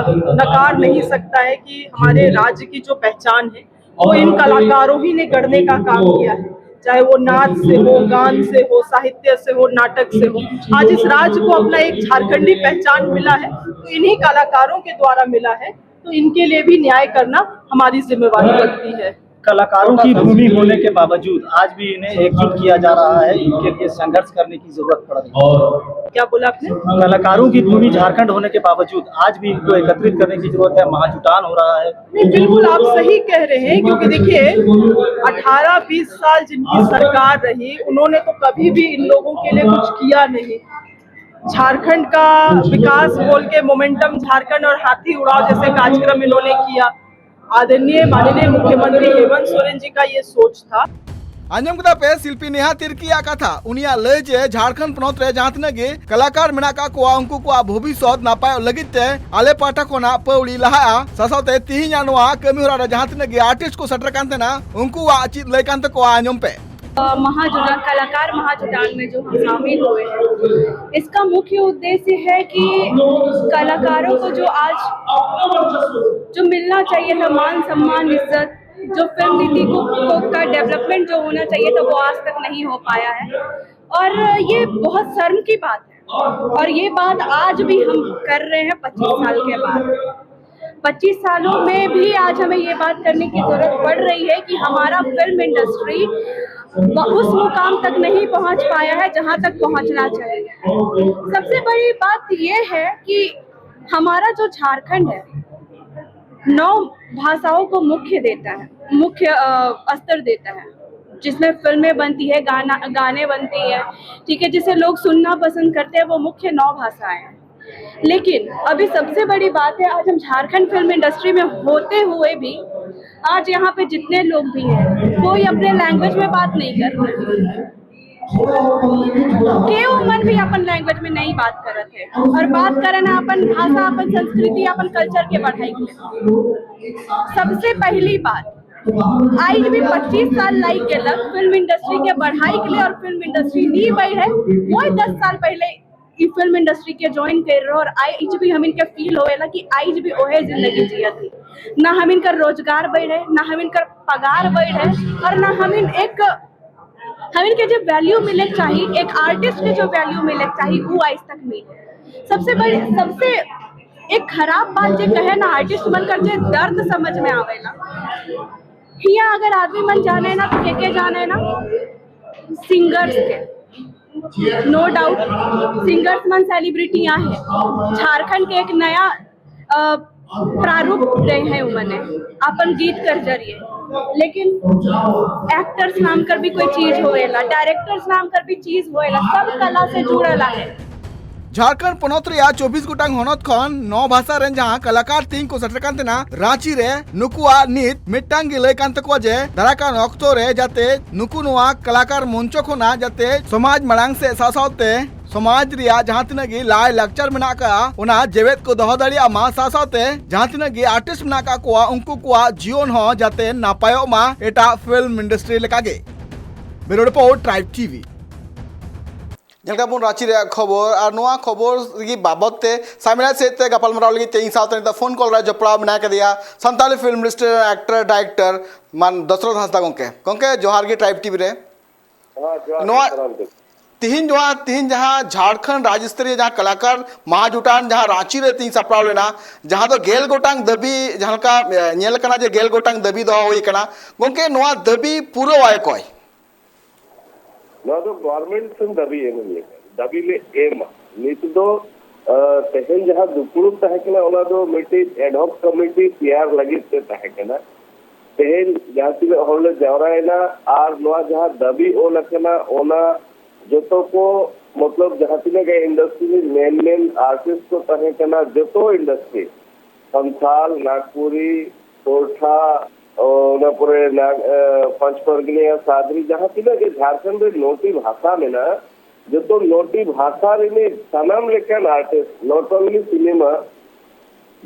नकार नहीं सकता है कि हमारे राज्य की जो पहचान है, वो इन कलाकारों ही ने गढ़ने का काम किया है, चाहे वो नाच से हो, गान से हो, साहित्य से हो, नाटक से हो। आज इस राज्य को अपना एक झारखंडी पहचान मिला है, तो इन्हीं कलाकारों के द्वारा मिला है। तो इनके लिए भी न्याय करना हमारी जिम्मेवारी बनती है। कलाकारों की भूमि होने के बावजूद आज भी इन्हें एकजुट किया जा रहा है, इनके लिए संघर्ष करने की जरूरत पड़ रही है। क्या बोला आपने? कलाकारों की भूमि झारखंड होने के बावजूद आज भी इनको एकत्रित करने की जरूरत है, महाजुटान हो रहा है। नहीं, बिल्कुल आप सही कह रहे हैं, क्योंकि देखिए, अठारह बीस साल जिनकी सरकार रही, उन्होंने तो कभी भी इन लोगों के लिए कुछ किया नहीं। झारखंड का विकास बोल के मोमेंटम झारखंड और हाथी उड़ाव जैसे कार्यक्रम इन्होंने किया। आदरणीय माननीय मुख्यमंत्री हेमंत सोरेन जी का ये सोच था। ᱟᱸᱡᱚᱢ ᱠᱮᱫᱟ ᱯᱮ ᱥᱤᱞᱯᱤ ᱱᱮᱦᱟ ᱛᱤᱨᱠᱤᱭᱟᱜ ᱠᱟᱛᱷᱟ᱾ ᱩᱱᱤᱭᱟᱜ ᱞᱟᱹᱭ ᱡᱮ ᱡᱷᱟᱲᱠᱷᱚᱸᱰ ᱯᱚᱱᱚᱛ ᱨᱮ ᱡᱟᱦᱟᱸ ᱛᱤᱱᱟᱹᱜ ᱜᱮ ᱠᱟᱞᱟᱠᱟᱨ ᱢᱮᱱᱟᱜ ᱟᱠᱟᱫ ᱠᱚᱣᱟ, ᱩᱱᱠᱩ ᱠᱚᱣᱟᱜ ᱵᱷᱚᱵᱤᱥᱥᱚᱛ ᱱᱟᱯᱟᱭᱚᱜ ᱞᱟᱹᱜᱤᱫ ᱛᱮ ᱟᱞᱮ ᱯᱟᱦᱴᱟ ᱠᱷᱚᱱᱟᱜ ᱯᱟᱹᱣᱲᱤ ᱞᱟᱦᱟᱜᱼᱟ᱾ ᱥᱟᱶᱛᱮ ᱛᱤᱦᱤᱧᱟᱜ ᱱᱚᱣᱟ ᱠᱟᱹᱢᱤ ᱦᱚᱨᱟ ᱨᱮ ᱡᱟᱦᱟᱸ ᱛᱤᱱᱟᱹᱜ ᱜᱮ ᱟᱨᱴᱤᱥᱴ ᱠᱚ ᱥᱮᱴᱮᱨ ᱠᱟᱱ ᱛᱟᱦᱮᱱᱟ, ᱩᱱᱠᱩᱣᱟᱜ ᱪᱮᱫ ᱞᱟᱹᱭ ᱠᱟᱱ ᱛᱟᱠᱚᱣᱟ, ᱟᱸᱡᱚᱢ ᱯᱮ᱾ महाजुटान कलाकार महाजुटान में जो हम शामिल हुए हैं, इसका मुख्य उद्देश्य है कि कलाकारों को जो आज जो मिलना चाहिए था, मान सम्मान, इज्जत, जो फिल्म नीति को, को का डेवलपमेंट जो होना चाहिए था, वो आज तक नहीं हो पाया है। और ये बहुत शर्म की बात है। और ये बात आज भी हम कर रहे हैं पच्चीस साल के बाद। पच्चीस सालों में भी आज हमें ये बात करने की जरूरत पड़ रही है कि हमारा फिल्म इंडस्ट्री उस मुकाम तक नहीं पहुंच पाया है जहां तक पहुंचना चाहिए। सबसे बड़ी बात यह है कि हमारा जो झारखंड है, नौ भाषाओं को मुख्य देता है, मुख्य अ, स्तर देता है, जिसमें फिल्में बनती है, गाना गाने बनती है, ठीक है, जिसे लोग सुनना पसंद करते हैं, वो मुख्य नौ भाषाएं हैं। लेकिन अभी सबसे बड़ी बात है, आज हम झारखंड फिल्म इंडस्ट्री में होते हुए भी आज यहाँ पे जितने लोग भी हैं, कोई अपने लैंग्वेज में बात नहीं कर रहे। केहू मन भी अपन लैंग्वेज में नहीं बात करत है, और बात करे ना अपन भाषा, अपन संस्कृति, अपन कल्चर के बढ़ाई के लिए। सबसे पहली बात, आज भी पच्चीस साल लाइक गेलक फिल्म इंडस्ट्री के बढ़ाई के लिए, और फिल्म इंडस्ट्री नहीं बढ़े। वही दस साल पहले ई फिल्म इंडस्ट्री के ज्वाइन कर रहे, और आज भी हम इनके फील होएला कि आज भी ओहे जिंदगी जियत ही। ना हम इनका रोजगार बढ़े, ना हम इनका पगार बढ़े, और ना हम इन एक हम इनके जो वैल्यू मिले चाहिए, एक आर्टिस्ट के जो वैल्यू मिले चाहिए, वो आज तक मिले। सबसे बड़ी, सबसे एक खराब बात जो कहे ना, आर्टिस्ट बनकर जो दर्द समझ में आवेला। हिया अगर आदमी मन जाने ना, तो के के जाने ना, सिंगर्स के, नो डाउट, सिंगर्स मन सेलिब्रिटी यहाँ है। झारखंड के एक नया अ, प्रारूप दे हैं उमने अपन गीत कर जरिए। लेकिन एक्टर्स नाम कर भी कोई चीज होएला, डायरेक्टर्स नाम कर भी चीज होएला, सब कला से जुड़ला है। ᱡᱷᱟᱲᱠᱷᱚᱸᱰ ᱯᱚᱱᱚᱛ ᱨᱮᱭᱟᱜ ᱪᱚᱵᱵᱤᱥ ᱜᱚᱴᱟᱝ ᱦᱚᱱᱚᱛ ᱠᱷᱚᱱ ᱱᱚ ᱵᱷᱟᱥᱟ ᱨᱮᱱ ᱡᱟᱦᱟᱸ ᱠᱟᱞᱟᱠᱟᱨ ᱛᱮᱦᱮᱧ ᱠᱚ ᱥᱮᱴᱮᱨ ᱠᱟᱱ ᱛᱟᱦᱮᱱᱟ ᱨᱟᱸᱪᱤ ᱨᱮ, ᱱᱩᱠᱩᱣᱟᱜ ᱱᱤᱛ ᱢᱤᱫᱴᱟᱝ ᱜᱮ ᱞᱟᱹᱭ ᱠᱟᱱ ᱛᱟᱠᱚᱣᱟ ᱡᱮ ᱫᱟᱨᱟᱭ ᱠᱟᱱ ᱚᱠᱛᱚ ᱨᱮ ᱡᱟᱛᱮ ᱱᱩᱠᱩ ᱱᱚᱣᱟ ᱠᱟᱞᱟᱠᱟᱨ ᱢᱚᱧᱪᱚ ᱠᱷᱚᱱᱟᱜ ᱡᱟᱛᱮ ᱥᱚᱢᱟᱡᱽ ᱢᱟᱲᱟᱝ ᱥᱮᱫ ᱥᱟᱶ ᱥᱟᱶᱛᱮ ᱥᱚᱢᱟᱡᱽ ᱨᱮᱭᱟᱜ ᱡᱟᱦᱟᱸ ᱛᱤᱱᱟᱹᱜ ᱜᱮ ᱞᱟᱭ ᱞᱟᱠᱪᱟᱨ ᱢᱮᱱᱟᱜ ᱟᱠᱟᱫᱼᱟ, ᱚᱱᱟ ᱡᱮᱣᱮᱫ ᱠᱚ ᱫᱚᱦᱚ ᱫᱟᱲᱮᱭᱟᱜ ᱢᱟ, ᱥᱟᱶ ᱥᱟᱶᱛᱮ ᱡᱟᱦᱟᱸ ᱛᱤᱱᱟᱹᱜ ᱜᱮ ᱟᱨᱴᱤᱥᱴ ᱢᱮᱱᱟᱜ ᱟᱠᱟᱫ ᱠᱚᱣᱟ, ᱩᱱᱠᱩ ᱠᱚᱣᱟᱜ ᱡᱤᱭᱚᱱ ᱦᱚᱸ ᱡᱟᱛᱮ ᱱᱟᱯᱟᱭᱚᱜ ᱢᱟ ᱮᱴᱟᱜ ᱯᱷᱤᱞᱢ ᱤᱱᱰᱟᱥᱴᱨᱤ ᱞᱮᱠᱟᱜᱮ᱾ ᱵᱤᱭᱩᱨᱳ ᱨᱤᱯᱳᱨᱴ, ᱴᱨᱟᱭᱤᱵᱽ ᱴᱤᱵᱷᱤ᱾ ᱡᱟᱦᱟᱸ ᱞᱮᱠᱟ ᱵᱚᱱ ᱨᱟᱸᱪᱤ ᱨᱮᱭᱟᱜ ᱠᱷᱚᱵᱚᱨ, ᱟᱨ ᱱᱚᱣᱟ ᱠᱷᱚᱵᱚᱨ ᱨᱮᱜᱮ ᱵᱟᱵᱚᱫ ᱛᱮ ᱥᱟᱢᱤᱞᱟᱭ ᱥᱮᱫ ᱛᱮ ᱜᱟᱯᱟᱞᱢᱟᱨᱟᱣ ᱞᱟᱹᱜᱤᱫ ᱛᱮ ᱤᱧ ᱥᱟᱶᱛᱮ ᱱᱤᱛᱚᱜ ᱯᱷᱳᱱ ᱠᱚᱞ ᱨᱮ ᱡᱚᱯᱲᱟᱣ ᱢᱮᱱᱟᱭ ᱠᱟᱫᱮᱭᱟ ᱥᱟᱱᱛᱟᱲᱤ ᱯᱷᱤᱞᱢ ᱤᱱᱰᱟᱥᱴᱨᱤ ᱨᱮᱱ ᱮᱠᱴᱚᱨ ᱰᱟᱭᱨᱮᱠᱴᱚᱨ ᱢᱟᱱ ᱫᱚᱥᱨᱚᱛᱷ ᱦᱟᱸᱥᱫᱟ ᱜᱚᱢᱠᱮ᱾ ᱜᱚᱢᱠᱮ, ᱡᱚᱦᱟᱨ ᱜᱮ ᱴᱨᱟᱭᱤᱵᱽ ᱴᱤᱵᱷᱤ ᱨᱮ᱾ ᱦᱮᱸ, ᱡᱚᱦᱟᱨ ᱜᱮ, ᱱᱚᱣᱟ ᱥᱟᱱᱟᱢ ᱠᱚ᱾ ᱛᱤᱦᱤᱧ ᱱᱚᱣᱟ, ᱛᱤᱦᱤᱧ ᱡᱟᱦᱟᱸ ᱡᱷᱟᱲᱠᱷᱚᱸᱰ ᱨᱟᱡᱽ ᱥᱛᱚᱨᱤᱭᱚ ᱡᱟᱦᱟᱸ ᱠᱟᱞᱟᱠᱟᱨ ᱢᱟᱦᱟ ᱡᱩᱴᱟᱱ ᱡᱟᱦᱟᱸ ᱨᱟᱸᱪᱤ ᱨᱮ ᱛᱤᱦᱤᱧ ᱥᱟᱯᱲᱟᱣ ᱞᱮᱱᱟ, ᱡᱟᱦᱟᱸ ᱫᱚ ᱜᱮᱞ ᱜᱚᱴᱟᱝ ᱫᱟᱹᱵᱤ, ᱡᱟᱦᱟᱸ ᱞᱮᱠᱟ, ᱮ, ᱧᱮᱞ ᱠᱟᱱᱟ ᱡᱮ ᱜᱮᱞ ᱜᱚᱴᱟᱝ ᱫᱟᱹᱵᱤ ᱫᱚᱦᱚ ᱦᱩᱭ ᱠᱟᱱᱟ᱾ ᱜᱚᱢᱠᱮ, ᱱᱚᱣᱟ ᱫᱟᱹᱵᱤ ᱯᱩᱨᱟᱹᱣᱟᱭ ᱚᱠᱚᱭ? ᱱᱚᱣᱟ ᱫᱚ ᱜᱚᱵᱷᱚᱨᱱᱢᱮᱱᱴ ᱴᱷᱮᱱ ᱫᱟᱹᱵᱤ ᱮᱢ ᱦᱩᱭᱩᱜᱼᱟ, ᱫᱟᱹᱵᱤ ᱞᱮ ᱮᱢᱟ᱾ ᱱᱤᱛ ᱫᱚ, ᱟᱸ, ᱛᱮᱦᱮᱧ ᱡᱟᱦᱟᱸ ᱫᱩᱯᱲᱩᱵ ᱛᱟᱦᱮᱸ ᱠᱟᱱᱟ, ᱚᱱᱟ ᱫᱚ ᱢᱤᱫᱴᱤᱡ ᱮᱰᱦᱚᱠ ᱠᱚᱢᱤᱴᱤ ᱛᱮᱭᱟᱨ ᱞᱟᱹᱜᱤᱫ ᱛᱮ ᱛᱟᱦᱮᱸ ᱠᱟᱱᱟ᱾ ᱛᱮᱦᱮᱧ ᱡᱟᱦᱟᱸ ᱛᱤᱱᱟᱹᱜ ᱦᱚᱲ ᱞᱮ ᱡᱟᱣᱨᱟᱭᱮᱱᱟ ᱟᱨ ᱱᱚᱣᱟ ᱡᱟᱦᱟᱸ ᱫᱟᱹᱵᱤ ᱚᱞ ᱟᱠᱟᱱᱟ, ᱚᱱᱟ ᱡᱚᱛᱚ ᱠᱚ, ᱢᱚᱛᱞᱚᱵ, ᱡᱟᱦᱟᱸ ᱛᱤᱱᱟᱹᱜ ᱜᱮ ᱤᱱᱰᱟᱥᱴᱨᱤ ᱨᱮᱱ ᱢᱮᱱ ᱢᱮᱱ ᱟᱨᱴᱤᱥᱴ ᱠᱚ ᱛᱟᱦᱮᱸ ᱠᱟᱱᱟ, ᱡᱚᱛᱚ ᱤᱱᱰᱟᱥᱴᱨᱤ, ᱥᱟᱱᱛᱟᱞ, ᱱᱟᱜᱽᱯᱩᱨᱤ, ᱥᱳᱨᱴᱷᱟ, ᱚᱱᱟ ᱯᱚᱨᱮ ᱱᱟᱜ-, ᱮ, ᱯᱟᱸᱪ ᱯᱚᱨᱜᱤᱱᱟ, ᱥᱟᱫᱨᱤ, ᱡᱟᱦᱟᱸ ᱛᱤᱱᱟᱹᱜ ᱜᱮ ᱡᱷᱟᱲᱠᱷᱚᱸᱰ ᱨᱮ ᱱᱚᱴᱤ ᱵᱷᱟᱥᱟ ᱢᱮᱱᱟᱜᱼᱟ, ᱡᱚᱛᱚ ᱱᱚᱴᱤ ᱵᱷᱟᱥᱟ ᱨᱤᱱᱤᱡ ᱥᱟᱱᱟᱢ ᱞᱮᱠᱟᱱ artist, not only cinema,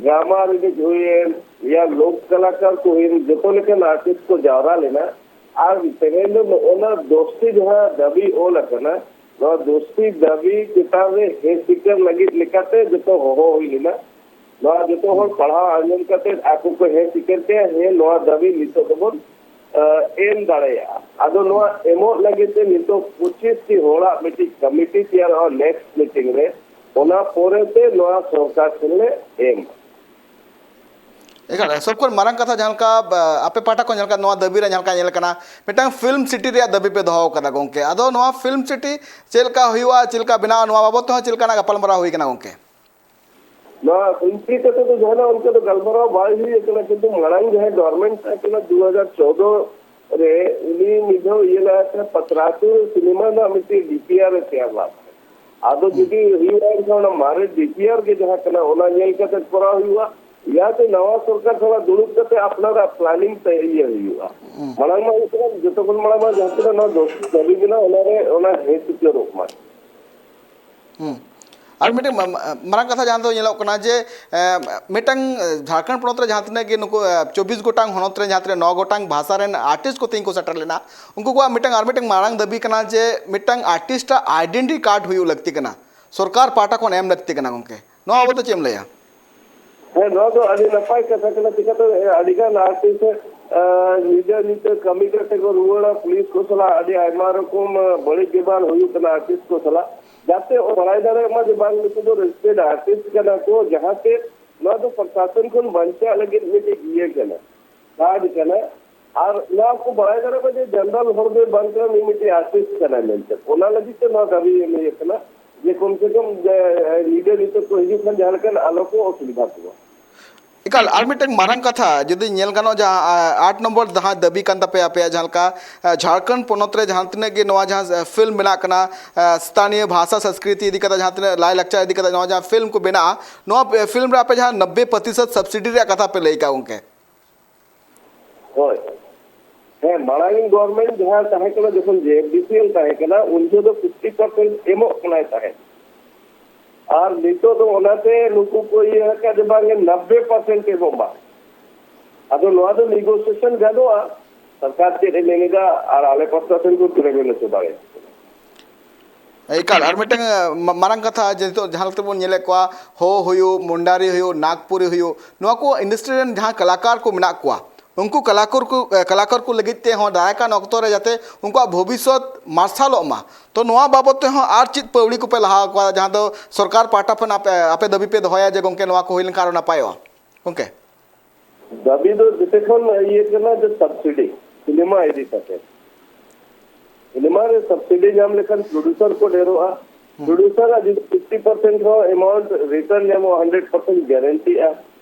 drama ᱨᱤᱱᱤᱡ ᱦᱩᱭᱮᱱ, ᱭᱟ ᱞᱳᱠ ᱠᱟᱞᱟᱠᱟᱨ ᱠᱚ ᱦᱩᱭᱮᱱ, ᱡᱚᱛᱚ ᱞᱮᱠᱟᱱ ᱟᱨᱴᱤᱥᱴ ᱠᱚ ᱡᱟᱣᱨᱟ ᱞᱮᱱᱟ᱾ ᱟᱨ ᱛᱮᱦᱮᱧ ᱫᱚ ᱱᱚᱜᱼᱚ ᱱᱟ ᱫᱚᱥᱴᱤ ᱡᱟᱦᱟᱸ ᱫᱟᱹᱵᱤ ᱚᱞ ᱟᱠᱟᱱᱟ, ᱱᱚᱣᱟ ᱫᱚᱥᱴᱤ ᱫᱟᱹᱵᱤ ᱪᱮᱛᱟᱱ ᱨᱮ ᱦᱮᱸ ᱥᱤᱠᱟᱹᱨ ᱞᱟᱹᱜᱤᱫ ᱞᱮᱠᱟᱛᱮ ᱡᱚᱛᱚ ᱦᱚᱦᱚ ᱦᱩᱭ ᱞᱮᱱᱟ᱾ ᱱᱚᱣᱟ ᱡᱚᱛᱚ ᱦᱚᱲ ᱯᱟᱲᱦᱟᱣ ᱟᱸᱡᱚᱢ ᱠᱟᱛᱮ ᱟᱠᱚ ᱠᱚ ᱦᱮᱸ ᱥᱤᱠᱟᱹᱨ ᱠᱮᱜᱼᱟ, ᱦᱮᱸ, ᱱᱚᱣᱟ ᱫᱟᱹᱵᱤ ᱱᱤᱛᱚᱜ ᱫᱚᱵᱚᱱ, ᱟ, ᱮᱢ ᱫᱟᱲᱮᱭᱟᱜᱼᱟ᱾ ᱟᱫᱚ ᱱᱚᱣᱟ ᱮᱢᱚᱜ ᱞᱟᱹᱜᱤᱫ ᱛᱮ ᱱᱤᱛᱚᱜ ᱯᱚᱸᱪᱤᱥ ᱴᱤ ᱦᱚᱲᱟᱜ ᱢᱤᱫᱴᱤᱡ ᱠᱚᱢᱤᱴᱤ ᱛᱮᱭᱟᱨᱚᱜᱼᱟ ᱱᱮᱠᱥᱴ ᱢᱤᱴᱤᱝ ᱨᱮ, ᱚᱱᱟ ᱯᱚᱨᱮ ᱛᱮ ᱱᱚᱣᱟ ᱥᱚᱨᱠᱟᱨ ᱴᱷᱮᱱ ᱞᱮ ᱮᱢᱟ᱾ ᱮᱠᱟᱞ, ᱥᱚᱵ ᱠᱷᱚᱱ ᱢᱟᱨᱟᱝ ᱠᱟᱛᱷᱟ ᱡᱟᱦᱟᱸ ᱞᱮᱠᱟ, ᱵᱟ, ᱟᱯᱮ ᱯᱟᱦᱴᱟ ᱠᱷᱚᱱ ᱡᱟᱦᱟᱸ ᱞᱮᱠᱟ ᱱᱚᱣᱟ ᱫᱟᱹᱵᱤ ᱨᱮ ᱡᱟᱦᱟᱸ ᱞᱮᱠᱟ ᱧᱮᱞ ᱠᱟᱱᱟ, ᱢᱤᱫᱴᱟᱝ ᱯᱷᱤᱞᱢ ᱥᱤᱴᱤ ᱨᱮᱭᱟᱜ ᱫᱟᱹᱵᱤ ᱯᱮ ᱫᱚᱦᱚ ᱟᱠᱟᱫᱟ ᱜᱚᱝᱠᱮ᱾ ᱟᱫᱚ ᱱᱚᱣᱟ ᱯᱷᱤᱞᱢ ᱥᱤᱴᱤ ᱪᱮᱫ ᱞᱮᱠᱟ ᱦᱩᱭᱩᱜᱼᱟ, ᱪᱮᱫ ᱞᱮᱠᱟ ᱵᱮᱱᱟᱜᱼᱟ, ᱱᱚᱣᱟ ᱵᱟᱵᱚᱫ ᱛᱮᱦᱚᱸ ᱪᱮᱫ ᱞᱮᱠᱟᱱᱟᱜ ᱜᱟᱯᱟᱞᱢᱟᱨᱟᱣ ᱦᱩᱭ ᱠᱟᱱᱟ ᱜᱚᱝᱠᱮ? ᱱᱚᱣᱟ ᱯᱷᱤᱞᱢ ᱥᱤᱴᱤ ᱠᱟᱛᱮ ᱫᱚ ᱡᱟᱦᱟᱱᱟᱜ ᱚᱱᱠᱟ ᱫᱚ ᱜᱟᱞᱢᱟᱨᱟᱣ ᱵᱟᱭ ᱦᱩᱭ ᱟᱠᱟᱱᱟ, ᱠᱤᱱᱛᱩ ᱢᱟᱲᱟᱝ ᱡᱟᱦᱟᱸᱭ ᱜᱚᱵᱷᱚᱨᱱᱢᱮᱱᱴ ᱛᱟᱦᱮᱸ ᱠᱟᱱᱟ ᱫᱩ ᱦᱟᱡᱟᱨ ᱪᱳᱫᱚ ᱨᱮ, ᱩᱱᱤ ᱢᱤᱫ ᱫᱷᱟᱣ ᱤᱭᱟᱹ ᱞᱟᱜᱼᱟ, ᱯᱟᱛᱨᱟᱛᱩ ᱥᱤᱱᱮᱢᱟ ᱨᱮᱱᱟᱜ ᱢᱤᱫᱴᱮᱱ ᱰᱤᱯᱤᱟᱨ ᱮ ᱛᱮᱭᱟᱨ ᱞᱟᱜᱼᱟ᱾ ᱟᱫᱚ ᱡᱩᱫᱤ ᱦᱩᱭᱩᱜᱼᱟ, ᱮᱱᱠᱷᱟᱱ ᱚᱱᱟ ᱢᱟᱨᱮ ᱰᱤᱯᱤᱟᱨ ᱜᱮ ᱡᱟᱦᱟᱸ ᱠᱟᱱᱟ, ᱚᱱᱟ ᱧᱮᱞ ᱠᱟᱛᱮ ᱠᱚᱨᱟᱣ ᱦᱩᱭᱩᱜᱼᱟ᱾ ᱭᱟ ᱛᱚ ᱱᱟᱣᱟ ᱥᱚᱨᱠᱟᱨ ᱥᱟᱞᱟᱜ ᱫᱩᱲᱩᱵ ᱠᱟᱛᱮ ᱟᱯᱱᱟᱨᱟᱜ ᱯᱞᱟᱱᱤᱝ ᱛᱮ ᱤᱭᱟᱹ ᱦᱩᱭᱩᱜᱼᱟ᱾ ᱢᱟᱲᱟᱝ ᱢᱟ ᱦᱩᱭᱩᱜ ᱠᱟᱱᱟ, ᱡᱚᱛᱚ ᱠᱷᱚᱱ ᱢᱟᱲᱟᱝ ᱢᱟ ᱡᱟᱦᱟᱸ ᱛᱤᱱᱟᱹᱜ ᱱᱚᱣᱟ ᱫᱚᱥ ᱫᱟᱹᱵᱤ ᱢᱮᱱᱟᱜᱼᱟ, ᱚᱱᱟ ᱨᱮ ᱚᱱᱟ ᱦᱮᱸ ᱥᱮᱴᱮᱨᱚᱜ ᱢᱟ᱾ ᱦᱩᱸ᱾ ᱟᱨ ᱢᱤᱫᱴᱮᱱ ᱢᱟ-, ᱢᱟ-, ᱢᱟᱨᱟᱝ ᱠᱟᱛᱷᱟ ᱡᱟᱦᱟᱸ ᱫᱚ ᱧᱮᱞᱚᱜ ᱠᱟᱱᱟ ᱡᱮ, ᱮ, ᱢᱤᱫᱴᱟᱝ, ᱮ, ᱡᱷᱟᱲᱠᱷᱚᱸᱰ ᱯᱚᱱᱚᱛ ᱨᱮ ᱡᱟᱦᱟᱸ ᱛᱤᱱᱟᱹᱜ ᱜᱮ ᱱᱩᱠᱩ, ᱮ, ᱪᱚᱵᱵᱤᱥ ᱜᱚᱴᱟᱝ ᱦᱚᱱᱚᱛ ᱨᱮ ᱡᱟᱦᱟᱸ ᱛᱤᱱᱟᱹᱜ ᱱᱚ ᱜᱚᱴᱟᱝ ᱵᱷᱟᱥᱟ ᱨᱮᱱ ᱟᱨᱴᱤᱥᱴ ᱠᱚ ᱛᱮᱦᱮᱧ ᱠᱚ ᱥᱮᱴᱮᱨ ᱞᱮᱱᱟ, ᱩᱱᱠᱩ ᱠᱚᱣᱟᱜ ᱢᱤᱫᱴᱟᱝ, ᱟᱨ ᱢᱤᱫᱴᱟᱝ ᱢᱟᱨᱟᱝ ᱫᱟᱹᱵᱤ ᱠᱟᱱᱟ ᱡᱮ ᱢᱤᱫᱴᱟᱝ ᱟᱨᱴᱤᱥᱴ ᱟᱜ ᱟᱭᱰᱮᱱᱴᱤᱴᱤ ᱠᱟᱨᱰ ᱦᱩᱭᱩᱜ ᱞᱟᱹᱠᱛᱤ ᱠᱟᱱᱟ, ᱥᱚᱨᱠᱟᱨ ᱯᱟᱦᱴᱟ ᱠᱷᱚᱱ ᱮᱢ ᱞᱟᱹᱠᱛᱤ ᱠᱟᱱᱟ ᱜᱚᱝᱠᱮ᱾ ᱱᱚᱣᱟ ᱵᱟᱵᱚᱫ ᱛᱮ ᱪᱮᱫ ᱮᱢ ᱞᱟᱹᱭᱟ? ᱦᱮᱸ, ᱱᱚᱣᱟ ᱫᱚ ᱟᱹᱰᱤ ᱱᱟᱯᱟᱭ ᱠᱟᱛᱷᱟ ᱠᱟᱱᱟ᱾ ᱪᱤᱠᱟᱹᱛᱮ, ᱮ, ᱟᱹᱰᱤᱜᱟᱱ ᱟᱨᱴᱤᱥᱴ, ᱮ, ᱧᱤᱫᱟᱹ ᱧᱩᱛᱟᱹ ᱠᱟᱹᱢᱤ ᱠᱟᱛᱮ ᱠᱚ ᱨᱩᱣᱟᱹᱲᱟ, ᱯᱩᱞᱤᱥ ᱠᱚ ᱥᱟᱞᱟᱜ ᱟᱹᱰᱤ ᱟᱭᱢᱟ ᱨᱚᱠᱚᱢ, ᱮ, ᱵᱟᱹᱲᱤᱡ ᱵᱮᱵᱚᱦᱟᱨ ᱦᱩᱭᱩᱜ ᱠᱟᱱᱟ ᱟᱨᱴᱤᱥᱴ ᱠᱚ ᱥᱟᱞᱟᱜ, ᱡᱟᱛᱮ ᱵᱟᱲᱟᱭ ᱫᱟᱲᱮᱭᱟᱜ ᱢᱟ ᱡᱮ ᱵᱟᱝ, ᱱᱩᱠᱩ ᱫᱚ ᱨᱮᱡᱤᱥᱴᱟᱨᱰ ᱟᱨᱴᱤᱥᱴ ᱠᱟᱱᱟ ᱠᱚ, ᱡᱟᱦᱟᱸᱛᱮ ᱱᱚᱣᱟ ᱫᱚ ᱯᱨᱚᱥᱟᱥᱚᱱ ᱠᱷᱚᱱ ᱵᱟᱧᱪᱟᱜ ᱞᱟᱹᱜᱤᱫ ᱢᱤᱫᱴᱮᱡ ᱤᱭᱟᱹ ᱠᱟᱱᱟ, ᱠᱟᱨᱰ ᱠᱟᱱᱟ᱾ ᱟᱨ ᱱᱚᱣᱟ ᱠᱚ ᱵᱟᱲᱟᱭ ᱫᱟᱲᱮᱭᱟᱜ ᱢᱟ ᱡᱮ ᱡᱮᱱᱟᱨᱟᱞ ᱦᱚᱲ ᱫᱚ ᱵᱟᱝ ᱠᱟᱱᱟ, ᱱᱩᱭ ᱢᱤᱫᱴᱮᱡ ᱟᱨᱴᱤᱥᱴ ᱠᱟᱱᱟᱭ ᱢᱮᱱᱛᱮ᱾ ᱚᱱᱟ ᱞᱟᱹᱜᱤᱫ ᱛᱮ ᱱᱚᱣᱟ ᱫᱟᱹᱵᱤ ᱮᱢ ᱦᱩᱭᱩᱜ ᱠᱟᱱᱟ ᱡᱮ ᱠᱚᱢ ᱥᱮ ᱠᱚᱢ ᱡᱮ, ᱧᱤᱫᱟᱹ ᱧᱩᱛᱟᱹ ᱠᱚ ᱦᱤᱡᱩᱜ ᱠᱷᱟᱱ ᱡᱟᱦᱟᱸ ᱞᱮᱠᱟᱱ ᱟᱞᱚ ᱠᱚ ᱚᱥᱩᱵᱤᱫᱷᱟ ᱠᱚᱣᱟ᱾ ᱮᱠᱟᱞ, ᱟᱨ ᱢᱤᱫᱴᱟᱝ ᱢᱟᱨᱟᱝ ᱠᱟᱛᱷᱟ ᱡᱩᱫᱤ ᱧᱮᱞ ᱜᱟᱱᱚᱜ, ᱡᱟᱦᱟᱸ, ᱟ, ᱟᱴ ᱱᱚᱢᱵᱚᱨ ᱡᱟᱦᱟᱸ ᱫᱟᱹᱵᱤ ᱠᱟᱱ ᱛᱟᱯᱮᱭᱟ ᱟᱯᱮᱭᱟᱜ, ᱡᱟᱦᱟᱸ ᱞᱮᱠᱟ, ᱟ, ᱡᱷᱟᱲᱠᱷᱚᱸᱰ ᱯᱚᱱᱚᱛ ᱨᱮ ᱡᱟᱦᱟᱸ ᱛᱤᱱᱟᱹᱜ ᱜᱮ ᱱᱚᱣᱟ ᱡᱟᱦᱟᱸ, ᱟ, ᱯᱷᱤᱞᱢ ᱵᱮᱱᱟᱜ ᱠᱟᱱᱟ, ᱟ, ᱥᱛᱷᱟᱱᱤᱭᱚ ᱵᱷᱟᱥᱟ ᱥᱚᱝᱥᱠᱨᱤᱛᱤ ᱤᱫᱤ ᱠᱟᱛᱮ, ᱡᱟᱦᱟᱸ ᱛᱤᱱᱟᱹᱜ ᱞᱟᱭ ᱞᱟᱠᱪᱟᱨ ᱤᱫᱤ ᱠᱟᱛᱮ ᱱᱚᱣᱟ ᱡᱟᱦᱟᱸ ᱯᱷᱤᱞᱢ ᱠᱚ ᱵᱮᱱᱟᱜᱼᱟ, ᱱᱚᱣᱟ, ᱟ, ᱯᱷᱤᱞᱢ ᱨᱮ ᱟᱯᱮ ᱡᱟᱦᱟᱸ ᱱᱚᱵᱵᱳᱭ ᱯᱨᱚᱛᱤᱥᱚᱛ ᱥᱟᱵᱥᱤᱰᱤ ᱨᱮᱭᱟᱜ ᱠᱟᱛᱷᱟ ᱯᱮ ᱞᱟᱹᱭ ᱠᱟᱜ ᱜᱚᱝᱠᱮ᱾ ᱦᱳᱭ᱾ ᱦᱮᱸ, ᱢᱟᱲᱟᱝ ᱜᱚᱵᱷᱚᱨᱱᱢᱮᱱᱴ ᱡᱟᱦᱟᱸ ᱛᱟᱦᱮᱸ ᱠᱟᱱᱟ, ᱡᱚᱠᱷᱚᱱ ᱡᱮ ᱮᱯᱷ ᱰᱤ ᱥᱤ ᱮᱞ ᱛᱟᱦᱮᱸ ᱠᱟᱱᱟ, ᱩᱱ ᱡᱚᱦᱚᱜ ᱫᱚ ᱯᱷᱤᱯᱴᱤ ᱯᱟᱨᱥᱮᱱᱴ ᱮᱢᱚᱜ ᱠᱟᱱᱟᱭ ᱛᱟᱦᱮᱸᱫ᱾ ᱟᱨ ᱱᱤᱛᱚᱜ ᱫᱚ ᱚᱱᱟᱛᱮ ᱱᱩᱠᱩ ᱠᱚ ᱤᱭᱟᱹ ᱟᱠᱟᱫ ᱡᱮ ᱵᱟᱝ, ᱱᱚᱵᱵᱳᱭ ᱯᱟᱨᱥᱮᱱᱴ ᱮᱢᱚᱜ ᱢᱟ᱾ ᱟᱫᱚ ᱱᱚᱣᱟ ᱫᱚ ᱱᱮᱜᱳᱥᱤᱭᱮᱥᱚᱱ ᱜᱟᱱᱚᱜᱼᱟ, ᱥᱚᱨᱠᱟᱨ ᱪᱮᱫ ᱮ ᱢᱮᱱ ᱮᱫᱟ, ᱟᱨ ᱟᱞᱮ ᱯᱟᱥᱴᱟ ᱥᱮᱱ ᱠᱷᱚᱱ ᱛᱤᱱᱟᱹᱜ ᱵᱮᱱ ᱦᱚᱪᱚ ᱫᱟᱲᱮᱭᱟᱜᱼᱟ᱾ ᱮᱠᱟᱞ, ᱟᱨ ᱢᱤᱫᱴᱟᱝ, ᱮ, ᱢᱟ-, ᱢᱟᱨᱟᱝ ᱠᱟᱛᱷᱟ ᱡᱮ ᱱᱤᱛᱚᱜ ᱡᱟᱦᱟᱸ ᱞᱮᱠᱟ ᱵᱚᱱ ᱧᱮᱞᱮᱫ ᱠᱚᱣᱟ, ᱦᱳ ᱦᱩᱭᱩᱜ, ᱢᱩᱱᱰᱟᱨᱤ ᱦᱩᱭᱩᱜ, ᱱᱟᱜᱽᱯᱩᱨᱤ ᱦᱩᱭᱩᱜ, ᱱᱚᱣᱟ ᱠᱚ ᱤᱱᱰᱟᱥᱴᱨᱤ ᱨᱮᱱ ᱡᱟᱦᱟᱸ ᱠᱟᱞᱟᱠᱟᱨ ᱠᱚ ᱢᱮᱱᱟᱜ ᱠᱚᱣᱟ, ᱩᱱᱠᱩ ᱠᱟᱞᱟᱠᱟᱨ ᱠᱚ, ᱮ, ᱠᱟᱞᱟᱠᱟᱨ ᱠᱚ ᱞᱟᱹᱜᱤᱫ ᱛᱮᱦᱚᱸ ᱫᱟᱨᱟᱭ ᱠᱟᱱ ᱚᱠᱛᱚ ᱨᱮ ᱡᱟᱛᱮ ᱩᱱᱠᱩᱣᱟᱜ ᱵᱷᱚᱵᱤᱥᱥᱚᱛ ᱢᱟᱨᱥᱟᱞᱚᱜ ᱢᱟ, ᱛᱚ ᱱᱚᱣᱟ ᱵᱟᱵᱚᱫ ᱛᱮᱦᱚᱸ ᱟᱨ ᱪᱮᱫ ᱯᱟᱹᱣᱲᱤ ᱠᱚᱯᱮ ᱞᱟᱦᱟ ᱟᱠᱚᱣᱟ, ᱡᱟᱦᱟᱸ ᱫᱚ ᱥᱚᱨᱠᱟᱨ ᱯᱟᱦᱴᱟ ᱠᱷᱚᱱ ᱟᱯᱮ, ᱟᱯᱮ ᱫᱟᱹᱵᱤ ᱯᱮ ᱫᱚᱦᱚᱭᱟ ᱡᱮ ᱜᱚᱝᱠᱮ ᱱᱚᱣᱟ ᱠᱚ ᱦᱩᱭ ᱞᱮᱱᱠᱷᱟᱱ ᱟᱨᱚ ᱱᱟᱯᱟᱭᱚᱜᱼᱟ ᱜᱚᱝᱠᱮ? ᱫᱟᱹᱵᱤ ᱫᱚ ᱡᱮᱛᱮ ᱠᱷᱚᱱ ᱤᱭᱟᱹ ᱠᱟᱱᱟ ᱡᱮ ᱥᱟᱵᱥᱤᱰᱤ ᱥᱤᱱᱮᱢᱟ ᱤᱫᱤ ᱠᱟᱛᱮ᱾ ᱥᱤᱱᱮᱢᱟ ᱨᱮ ᱥᱟᱵᱥᱤᱰᱤ ᱧᱟᱢ ᱞᱮᱠᱷᱟᱱ ᱯᱨᱚᱰᱩᱥᱟᱨ ᱠᱚ ᱰᱷᱮᱨᱚᱜᱼᱟ᱾ ᱦᱩᱸ᱾ ᱯᱨᱚᱰᱩᱥᱟᱨ ᱟᱜ ᱡᱩᱫᱤ ᱯᱷᱤᱯᱴᱤ ᱯᱟᱨᱥᱮᱱᱴ ᱦᱚᱸ ᱮᱢᱟᱣᱩᱱᱴ ᱨᱤᱴᱟᱨᱱ ᱧᱟᱢᱚᱜᱼᱟ, ᱦᱟᱱᱰᱨᱮᱰ ᱯᱟᱨᱥᱮᱱᱴ ᱜᱟᱨᱮᱱᱴᱤᱜᱼᱟ᱾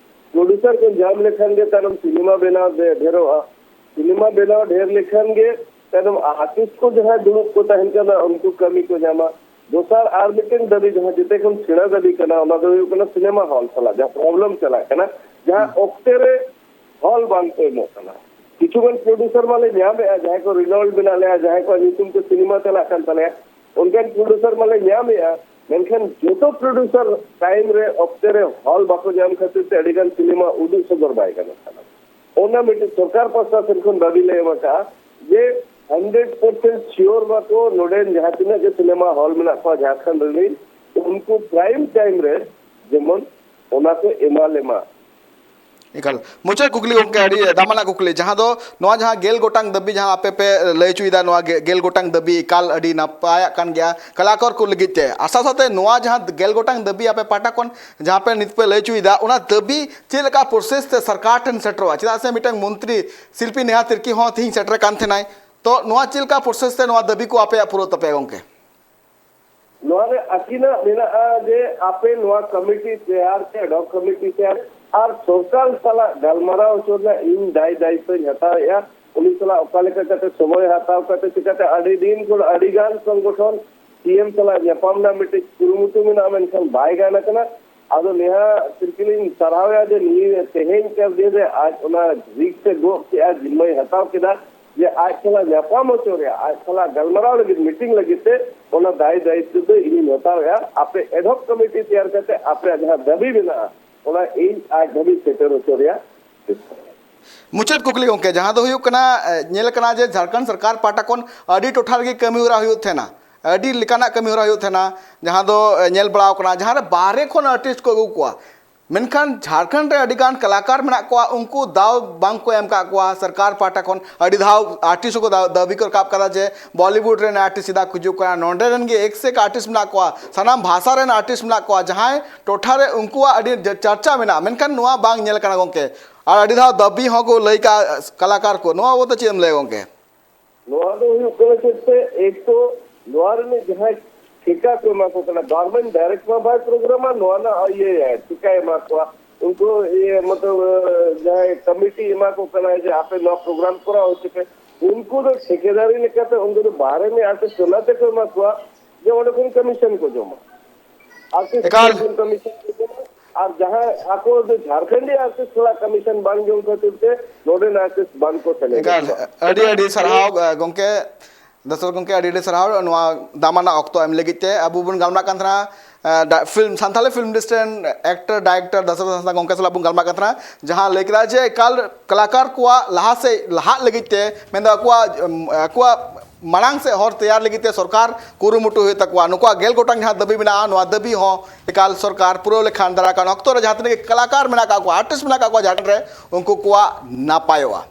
ᱯᱨᱚᱰᱩᱥᱟᱨ ᱠᱚ ᱧᱟᱢ ᱞᱮᱠᱷᱟᱱ ᱜᱮ ᱛᱟᱭᱱᱚᱢ ᱥᱤᱱᱮᱢᱟ ᱵᱮᱱᱟᱣ ᱰᱷᱮ-, ᱰᱷᱮᱨᱚᱜᱼᱟ᱾ ᱥᱤᱱᱮᱢᱟ ᱵᱮᱱᱟᱣ ᱰᱷᱮᱨ ᱞᱮᱠᱷᱟᱱ ᱜᱮ ᱛᱟᱭᱱᱚᱢ ᱟᱨᱴᱤᱥᱴ ᱠᱚ ᱡᱟᱦᱟᱸᱭ ᱫᱩᱲᱩᱵ ᱠᱚ ᱛᱟᱦᱮᱱ ᱠᱟᱱᱟ, ᱩᱱᱠᱩ ᱠᱟᱹᱢᱤ ᱠᱚ ᱧᱟᱢᱟ᱾ ᱫᱚᱥᱟᱨ ᱟᱨ ᱢᱤᱫᱴᱮᱱ ᱫᱟᱹᱵᱤ, ᱡᱟᱦᱟᱸ ᱡᱮᱛᱮ ᱠᱷᱚᱱ ᱥᱮᱬᱟ ᱫᱟᱹᱵᱤ ᱠᱟᱱᱟ, ᱚᱱᱟ ᱫᱚ ᱦᱩᱭᱩᱜ ᱠᱟᱱᱟ ᱥᱤᱱᱮᱢᱟ ᱦᱚᱞ ᱥᱟᱞᱟᱜ ᱡᱟᱦᱟᱸ ᱯᱨᱚᱵᱞᱮᱢ ᱪᱟᱞᱟᱜ ᱠᱟᱱᱟ, ᱡᱟᱦᱟᱸ ᱚᱠᱛᱮ ᱨᱮ ᱦᱚᱞ ᱵᱟᱝ ᱠᱚ ᱮᱢᱚᱜ ᱠᱟᱱᱟ᱾ ᱠᱤᱪᱷᱩ ᱜᱟᱱ ᱯᱨᱚᱰᱭᱩᱥᱟᱨ ᱢᱟᱞᱮ ᱧᱟᱢᱮᱫᱼᱟ, ᱡᱟᱦᱟᱸᱭ ᱠᱚ ᱨᱤᱱᱚᱞᱰ ᱢᱮᱱᱟᱜ ᱞᱮᱭᱟ, ᱡᱟᱦᱟᱸᱭ ᱠᱚᱣᱟᱜ ᱧᱩᱛᱩᱢ ᱛᱮ ᱥᱤᱱᱮᱢᱟ ᱪᱟᱞᱟᱜ ᱠᱟᱱ ᱛᱟᱞᱮᱭᱟ, ᱚᱱᱠᱟᱱ ᱯᱨᱚᱰᱭᱩᱥᱟᱨ ᱢᱟᱞᱮ ᱧᱟᱢᱮᱫᱼᱟ, ᱢᱮᱱᱠᱷᱟᱱ ᱡᱚᱛᱚ ᱯᱨᱚᱰᱭᱩᱥᱟᱨ ᱴᱟᱭᱤᱢ ᱨᱮ, ᱚᱠᱛᱮ ᱨᱮ ᱦᱚᱞ ᱵᱟᱠᱚ ᱧᱟᱢ ᱠᱷᱟᱹᱛᱤᱨ ᱛᱮ ᱟᱹᱰᱤ ᱜᱟᱱ ᱥᱤᱱᱮᱢᱟ ᱩᱫᱩᱜ ᱥᱚᱫᱚᱨ ᱵᱟᱭ ᱜᱟᱱᱚᱜ ᱠᱟᱱᱟ᱾ ᱚᱱᱟ ᱢᱤᱫᱴᱤᱡ ᱥᱚᱨᱠᱟᱨ ᱯᱟᱥᱴᱟ ᱥᱮᱱ ᱠᱷᱚᱱ ᱫᱟᱹᱵᱤ ᱞᱮ ᱮᱢ ᱟᱠᱟᱫᱼᱟ ᱡᱮ ᱦᱟᱱᱰᱨᱮᱰ ᱯᱟᱨᱥᱮᱱᱴ ᱥᱤᱭᱳᱨ ᱢᱟᱠᱚ ᱱᱚᱰᱮᱱ ᱡᱟᱦᱟᱸ ᱛᱤᱱᱟᱹᱜ ᱜᱮ ᱥᱤᱱᱮᱢᱟ ᱦᱚᱞ ᱢᱮᱱᱟᱜ ᱠᱚᱣᱟ ᱡᱷᱟᱲᱠᱷᱚᱸᱰ ᱨᱤᱱᱤᱡ, ᱩᱱᱠᱩ ᱯᱨᱟᱭᱤᱢ ᱴᱟᱭᱤᱢ ᱨᱮ ᱡᱮᱢᱚᱱ ᱚᱱᱟ ᱠᱚ ᱮᱢᱟ ᱞᱮᱢᱟ᱾ ᱮᱠᱟᱞ᱾ ᱢᱩᱪᱟᱹᱫ ᱠᱩᱠᱞᱤ ᱜᱚᱢᱠᱮ, ᱟᱹᱰᱤ ᱫᱟᱢᱟᱱᱟᱜ ᱠᱩᱠᱞᱤ, ᱡᱟᱦᱟᱸ ᱫᱚ ᱱᱚᱣᱟ ᱡᱟᱦᱟᱸ ᱜᱮᱞ ᱜᱚᱴᱟᱝ ᱫᱟᱹᱵᱤ ᱡᱟᱦᱟᱸ ᱟᱯᱮ ᱯᱮ ᱞᱟᱹᱭ ᱦᱚᱪᱚᱭᱮᱫᱟ, ᱱᱚᱣᱟ ᱜᱮ- ᱜᱮᱞ ᱜᱚᱴᱟᱝ ᱫᱟᱹᱵᱤ ᱮᱠᱟᱞ ᱟᱹᱰᱤ ᱱᱟᱯᱟᱭᱟᱜ ᱠᱟᱱ ᱜᱮᱭᱟ ᱠᱟᱞᱟᱠᱟᱨ ᱠᱚ ᱞᱟᱹᱜᱤᱫ ᱛᱮ᱾ ᱟᱥᱟ ᱥᱟᱶᱛᱮ ᱱᱚᱣᱟ ᱡᱟᱦᱟᱸ ᱜᱮᱞ ᱜᱚᱴᱟᱝ ᱫᱟᱹᱵᱤ ᱟᱯᱮ ᱯᱟᱦᱴᱟ ᱠᱷᱚᱱ ᱡᱟᱦᱟᱸ ᱯᱮ ᱱᱤᱛ ᱯᱮ ᱞᱟᱹᱭ ᱦᱚᱪᱚᱭᱮᱫᱟ, ᱚᱱᱟ ᱫᱟᱹᱵᱤ ᱪᱮᱫ ᱞᱮᱠᱟ ᱯᱨᱚᱥᱮᱥ ᱛᱮ ᱥᱚᱨᱠᱟᱨ ᱴᱷᱮᱱ ᱥᱮᱴᱮᱨᱚᱜᱼᱟ? ᱪᱮᱫᱟᱜ ᱥᱮ ᱢᱤᱫᱴᱟᱝ ᱢᱚᱱᱛᱨᱤ ᱥᱤᱞᱯᱤ ᱱᱮᱦᱟ ᱛᱤᱨᱠᱤ ᱦᱚᱸ ᱛᱮᱦᱮᱧ ᱥᱮᱴᱮᱨ ᱠᱟᱱ ᱛᱟᱦᱮᱱᱟᱭ, ᱛᱚ ᱱᱚᱣᱟ ᱪᱮᱫ ᱞᱮᱠᱟ ᱯᱨᱚᱥᱮᱥ ᱛᱮ ᱱᱚᱣᱟ ᱫᱟᱹᱵᱤ ᱠᱚ ᱟᱯᱮᱭᱟᱜ ᱯᱩᱨᱟᱹᱜ ᱛᱟᱯᱮᱭᱟ ᱜᱚᱢᱠᱮ? ᱱᱚᱣᱟ ᱨᱮ ᱟᱹᱠᱤᱱᱟᱜ ᱢᱮᱱᱟᱜᱼᱟ ᱡᱮ ᱟᱯᱮ ᱱᱚᱣᱟ ᱠᱚᱢᱤᱴᱤ ᱛᱮᱭᱟᱨ ᱥᱮ ᱮᱰᱦᱚᱠ ᱠᱚᱢᱤᱴᱤ ᱛᱮᱭᱟᱨ ᱟᱨ ᱥᱚᱨᱠᱟᱨ ᱥᱟᱞᱟᱜ ᱜᱟᱞᱢᱟᱨᱟᱣ ᱦᱚᱪᱚ ᱨᱮᱱᱟᱜ ᱤᱧ ᱫᱟᱭ ᱫᱟᱭᱤᱛᱛᱚᱧ ᱦᱟᱛᱟᱣᱮᱫᱼᱟ᱾ ᱩᱱᱤ ᱥᱟᱞᱟᱜ ᱚᱠᱟ ᱞᱮᱠᱟ ᱠᱟᱛᱮ ᱥᱚᱢᱚᱭ ᱦᱟᱛᱟᱣ ᱠᱟᱛᱮ ᱪᱤᱠᱟᱛᱮ ᱟᱹᱰᱤ ᱫᱤᱱ ᱠᱷᱚᱱ ᱟᱹᱰᱤ ᱜᱟᱱ ᱥᱚᱝᱜᱚᱴᱷᱚᱱ ᱥᱤ ᱮᱢ ᱥᱟᱞᱟᱜ ᱧᱟᱯᱟᱢ ᱨᱮᱱᱟᱜ ᱢᱤᱫᱴᱤᱡ ᱠᱩᱨᱩᱢᱩᱴᱩ ᱢᱮᱱᱟᱜᱼᱟ, ᱢᱮᱱᱠᱷᱟᱱ ᱵᱟᱭ ᱜᱟᱱ ᱟᱠᱟᱱᱟ᱾ ᱟᱫᱚ ᱱᱮᱦᱟ ᱥᱤᱨᱠᱤᱞᱤᱧ ᱥᱟᱨᱦᱟᱣᱮᱫᱼᱟ ᱡᱮ ᱱᱤᱭᱟᱹ ᱛᱮᱦᱮᱧ ᱠᱟᱨ ᱫᱤᱱ ᱨᱮ ᱟᱡ ᱚᱱᱟ ᱨᱤᱠᱥ ᱮ ᱜᱚᱜ ᱠᱮᱫᱼᱟ, ᱡᱤᱢᱢᱟᱹᱭ ᱦᱟᱛᱟᱣ ᱠᱮᱫᱟ᱾ ᱡᱮ ᱟᱡ ᱥᱟᱞᱟᱜ ᱧᱟᱯᱟᱢ ᱦᱚᱪᱚ ᱨᱮᱭᱟᱜ, ᱟᱡ ᱥᱟᱞᱟᱜ ᱜᱟᱞᱢᱟᱨᱟᱣ ᱞᱟᱹᱜᱤᱫ, ᱢᱤᱴᱤᱝ ᱞᱟᱹᱜᱤᱫ ᱛᱮ ᱚᱱᱟ ᱫᱟᱭ ᱫᱟᱭᱤᱛᱛᱚ ᱫᱚ ᱤᱧᱤᱧ ᱦᱟᱛᱟᱣᱮᱫᱼᱟ᱾ ᱟᱯᱮ ᱮᱰᱦᱚᱠ ᱠᱚᱢᱤᱴᱤ ᱛᱮᱭᱟᱨ ᱠᱟᱛᱮ ᱟᱯᱮᱭᱟᱜ ᱡᱟᱦᱟᱸ ᱫᱟᱹᱵᱤ ᱢᱮᱱᱟᱜᱼᱟ, ᱚᱱᱟ ᱤᱧ ᱟᱡ ᱫᱷᱟᱹᱵᱤᱡ ᱥᱮᱴᱮᱨ ᱦᱚᱪᱚ ᱨᱮᱭᱟᱜ ᱪᱮᱥᱴᱟᱭᱟ᱾ ᱢᱩᱪᱟᱹᱫ ᱠᱩᱠᱞᱤ ᱜᱚᱢᱠᱮ, ᱡᱟᱦᱟᱸ ᱫᱚ ᱦᱩᱭᱩᱜ ᱠᱟᱱᱟ, ᱧᱮᱞ ᱠᱟᱱᱟ ᱡᱮ ᱡᱷᱟᱲᱠᱷᱚᱸᱰ ᱥᱚᱨᱠᱟᱨ ᱯᱟᱦᱴᱟ ᱠᱷᱚᱱ ᱟᱹᱰᱤ ᱴᱚᱴᱷᱟ ᱨᱮᱜᱮ ᱠᱟᱹᱢᱤ ᱦᱚᱨᱟ ᱦᱩᱭᱩᱜ ᱛᱟᱦᱮᱱᱟ, ᱟᱹᱰᱤ ᱞᱮᱠᱟᱱᱟᱜ ᱠᱟᱹᱢᱤ ᱦᱚᱨᱟ ᱦᱩᱭᱩᱜ ᱛᱟᱦᱮᱱᱟ, ᱡᱟᱦᱟᱸ ᱫᱚ ᱧᱮᱞ ᱵᱟᱲᱟᱣ ᱠᱟᱱᱟ ᱡᱟᱦᱟᱸ ᱨᱮ ᱵᱟᱦᱨᱮ ᱠᱷᱚᱱ ᱟᱨᱴᱤᱥᱴ ᱠᱚ ᱟᱹᱜᱩ ᱠᱚᱣᱟ, ᱢᱮᱱᱠᱷᱟᱱ ᱡᱷᱟᱲᱠᱷᱚᱸᱰ ᱨᱮ ᱟᱹᱰᱤ ᱜᱟᱱ ᱠᱟᱞᱟᱠᱟᱨ ᱢᱮᱱᱟᱜ ᱠᱚᱣᱟ, ᱩᱱᱠᱩ ᱫᱟᱣ ᱵᱟᱝ ᱠᱚ ᱮᱢ ᱠᱟᱜ ᱠᱚᱣᱟ ᱥᱚᱨᱠᱟᱨ ᱯᱟᱦᱴᱟ ᱠᱷᱚᱱ᱾ ᱟᱹᱰᱤ ᱫᱷᱟᱣ ᱟᱨᱴᱤᱥᱴ ᱦᱚᱸᱠᱚ ᱫᱟᱣ- ᱫᱟᱹᱵᱤ ᱠᱚ ᱨᱟᱠᱟᱵ ᱠᱟᱫᱟ ᱡᱮ ᱵᱚᱞᱤᱣᱩᱰ ᱨᱮᱱ ᱟᱨᱴᱤᱥᱴ ᱪᱮᱫᱟᱜ ᱠᱚ ᱦᱤᱡᱩᱜ ᱠᱟᱱᱟ, ᱱᱚᱰᱮ ᱨᱮᱱ ᱜᱮ ᱮᱠ ᱥᱮ ᱮᱠ ᱟᱨᱴᱤᱥᱴ ᱢᱮᱱᱟᱜ ᱠᱚᱣᱟ, ᱥᱟᱱᱟᱢ ᱵᱷᱟᱥᱟ ᱨᱮᱱ ᱟᱨᱴᱤᱥᱴ ᱢᱮᱱᱟᱜ ᱠᱚᱣᱟ, ᱡᱟᱦᱟᱸᱭ ᱴᱚᱴᱷᱟ ᱨᱮ ᱩᱱᱠᱩᱣᱟᱜ ᱟᱹᱰᱤ ᱪᱟᱨᱪᱟ ᱢᱮᱱᱟᱜᱼᱟ, ᱢᱮᱱᱠᱷᱟᱱ ᱱᱚᱣᱟ ᱵᱟᱝ ᱧᱮᱞ ᱠᱟᱱᱟ ᱜᱚᱢᱠᱮ᱾ ᱟᱨ ᱟᱹᱰᱤ ᱫᱷᱟᱣ ᱫᱟᱹᱵᱤ ᱦᱚᱸᱠᱚ ᱞᱟᱹᱭ ᱠᱟᱜᱼᱟ ᱠᱟᱞᱟᱠᱟᱨ ᱠᱚ, ᱱᱚᱣᱟ ᱵᱟᱵᱚᱫ ᱛᱮ ᱪᱮᱫ ᱮᱢ ᱞᱟᱹᱭᱟ ᱜᱚᱢᱠᱮ? ᱱᱚᱣᱟ ᱫᱚ ᱦᱩᱭᱩᱜ ᱠᱟᱱᱟ ᱪᱮᱫ ᱛᱮ, ᱮᱠ ᱛᱚ ᱱᱚᱣᱟ ᱨᱤᱱᱤᱡ ᱡᱟᱦᱟᱸᱭ ᱴᱷᱮᱠᱟ ᱠᱚ ᱮᱢᱟ ᱠᱚ ᱠᱟᱱᱟ, ᱜᱚᱵᱷᱚᱨᱢᱮᱱᱴ ᱰᱟᱭᱨᱮᱠᱴ ᱢᱟ ᱵᱟᱭ ᱯᱨᱳᱜᱨᱟᱢᱟ, ᱱᱚᱣᱟ ᱨᱮᱱᱟᱜ ᱤᱭᱟᱹ ᱴᱷᱮᱠᱟᱭ ᱮᱢᱟ ᱠᱚᱣᱟ᱾ ᱩᱱᱠᱩ ᱤᱭᱟᱹ ᱢᱚᱛᱞᱚᱵ ᱡᱟᱦᱟᱸᱭ ᱠᱚᱢᱤᱴᱤ ᱮᱢᱟ ᱠᱚ ᱠᱟᱱᱟᱭ ᱡᱮ ᱟᱯᱮ ᱱᱚᱣᱟ ᱯᱨᱳᱜᱨᱟᱢ ᱠᱚᱨᱟᱣ ᱦᱚᱪᱚ ᱯᱮ, ᱩᱱᱠᱩ ᱫᱚ ᱴᱷᱤᱠᱮᱫᱟᱨᱤ ᱞᱮᱠᱟᱛᱮ ᱩᱱᱠᱩ ᱫᱚ ᱵᱟᱦᱨᱮ ᱨᱤᱱᱤᱡ ᱟᱨᱴᱤᱥᱴ ᱚᱱᱟ ᱛᱮᱠᱚ ᱮᱢᱟ ᱠᱚᱣᱟ᱾ ᱡᱮ ᱚᱸᱰᱮ ᱠᱷᱚᱱ ᱠᱚᱢᱤᱥᱚᱱ ᱠᱚ ᱡᱚᱢᱟ᱾ ᱟᱨᱴᱤᱥᱴ ᱮᱠᱟᱞ᱾ ᱠᱷᱚᱱ ᱠᱚᱢᱤᱥᱚᱱ ᱠᱚ ᱡᱚᱢᱟ᱾ ᱟᱨ ᱡᱟᱦᱟᱸᱭ ᱟᱠᱚ ᱫᱚ ᱡᱷᱟᱲᱠᱷᱚᱸᱰᱤ ᱟᱨᱴᱤᱥᱴ ᱥᱟᱞᱟᱜ ᱠᱚᱢᱤᱥᱚᱱ ᱵᱟᱝ ᱡᱚᱢ ᱠᱷᱟᱹᱛᱤᱨ ᱛᱮ ᱱᱚᱰᱮᱱ ᱟᱨᱴᱤᱥᱴ ᱵᱟᱝ ᱠᱚ ᱥᱮᱞᱮᱫᱚᱜ ᱮᱠᱟᱞ᱾ ᱠᱟᱱᱟ᱾ ᱟᱹᱰᱤ ᱟᱹᱰᱤ ᱥᱟᱨᱦᱟᱣ, ᱜᱚᱢᱠᱮ᱾ ᱫᱚᱥᱚᱨ ᱜᱚᱢᱠᱮ, ᱟᱹᱰᱤ ᱟᱹᱰᱤ ᱥᱟᱨᱦᱟᱣ ᱱᱚᱣᱟ ᱫᱟᱢᱟᱱᱟᱜ ᱚᱠᱛᱚ ᱮᱢ ᱞᱟᱹᱜᱤᱫ ᱛᱮ᱾ ᱟᱵᱚ ᱵᱚᱱ ᱜᱟᱞᱢᱟᱨᱟᱜ ᱠᱟᱱ ᱛᱟᱦᱮᱱᱟ, ᱮ, ᱰᱟ-, ᱯᱷᱤᱞᱢ, ᱥᱟᱱᱛᱟᱲᱤ ᱯᱷᱤᱞᱢ ᱤᱱᱰᱟᱥᱴᱨᱤ ᱨᱮᱱ ᱮᱠᱴᱚᱨ, ᱰᱟᱭᱨᱮᱠᱴᱚᱨ ᱫᱚᱥᱚᱨ ᱦᱟᱸᱥᱫᱟ ᱜᱚᱢᱠᱮ ᱥᱟᱞᱟᱜ ᱵᱚᱱ ᱜᱟᱞᱢᱟᱨᱟᱜ ᱠᱟᱱ ᱛᱟᱦᱮᱱᱟ, ᱡᱟᱦᱟᱸ ᱞᱟᱹᱭ ᱠᱮᱫᱟ ᱡᱮ ᱮᱠᱟᱞ ᱠᱟᱞᱟᱠᱟᱨ ᱠᱚᱣᱟᱜ ᱞᱟᱦᱟ ᱥᱮᱫ ᱞᱟᱦᱟᱜ ᱞᱟᱹᱜᱤᱫ ᱛᱮ, ᱢᱮᱱᱫᱚ ᱟᱠᱚᱣᱟᱜ, ᱮᱢ, ᱟᱠᱚᱣᱟᱜ ᱢᱟᱲᱟᱝ ᱥᱮᱫ ᱦᱚᱨ ᱛᱮᱭᱟᱨ ᱞᱟᱹᱜᱤᱫ ᱛᱮ ᱥᱚᱨᱠᱟᱨ ᱠᱩᱨᱩᱢᱩᱴᱩ ᱦᱩᱭᱩᱜ ᱛᱟᱠᱚᱣᱟ᱾ ᱱᱩᱠᱩᱣᱟᱜ ᱜᱮᱞ ᱜᱚᱴᱟᱝ ᱡᱟᱦᱟᱸ ᱫᱟᱹᱵᱤ ᱢᱮᱱᱟᱜᱼᱟ, ᱱᱚᱣᱟ ᱫᱟᱹᱵᱤ ᱦᱚᱸ ᱮᱠᱟᱞ ᱥᱚᱨᱠᱟᱨ ᱯᱩᱨᱟᱹᱣ ᱞᱮᱠᱷᱟᱱ ᱫᱟᱨᱟᱭ ᱠᱟᱱ ᱚᱠᱛᱚ ᱨᱮ ᱡᱟᱦᱟᱸ ᱛᱤᱱᱟᱹᱜ ᱜᱮ ᱠᱟᱞᱟᱠᱟᱨ ᱢᱮᱱᱟᱜ ᱟᱠᱟᱫ ᱠᱚᱣᱟ, ᱟᱨᱴᱤᱥᱴ ᱢᱮᱱᱟᱜ ᱟᱠᱟᱫ ᱠᱚᱣᱟ ᱡᱷᱟᱲᱠᱷᱚᱸᱰ ᱨᱮ, ᱩᱱᱠᱩ ᱠᱚᱣᱟᱜ ᱱᱟᱯᱟᱭᱚᱜᱼᱟ᱾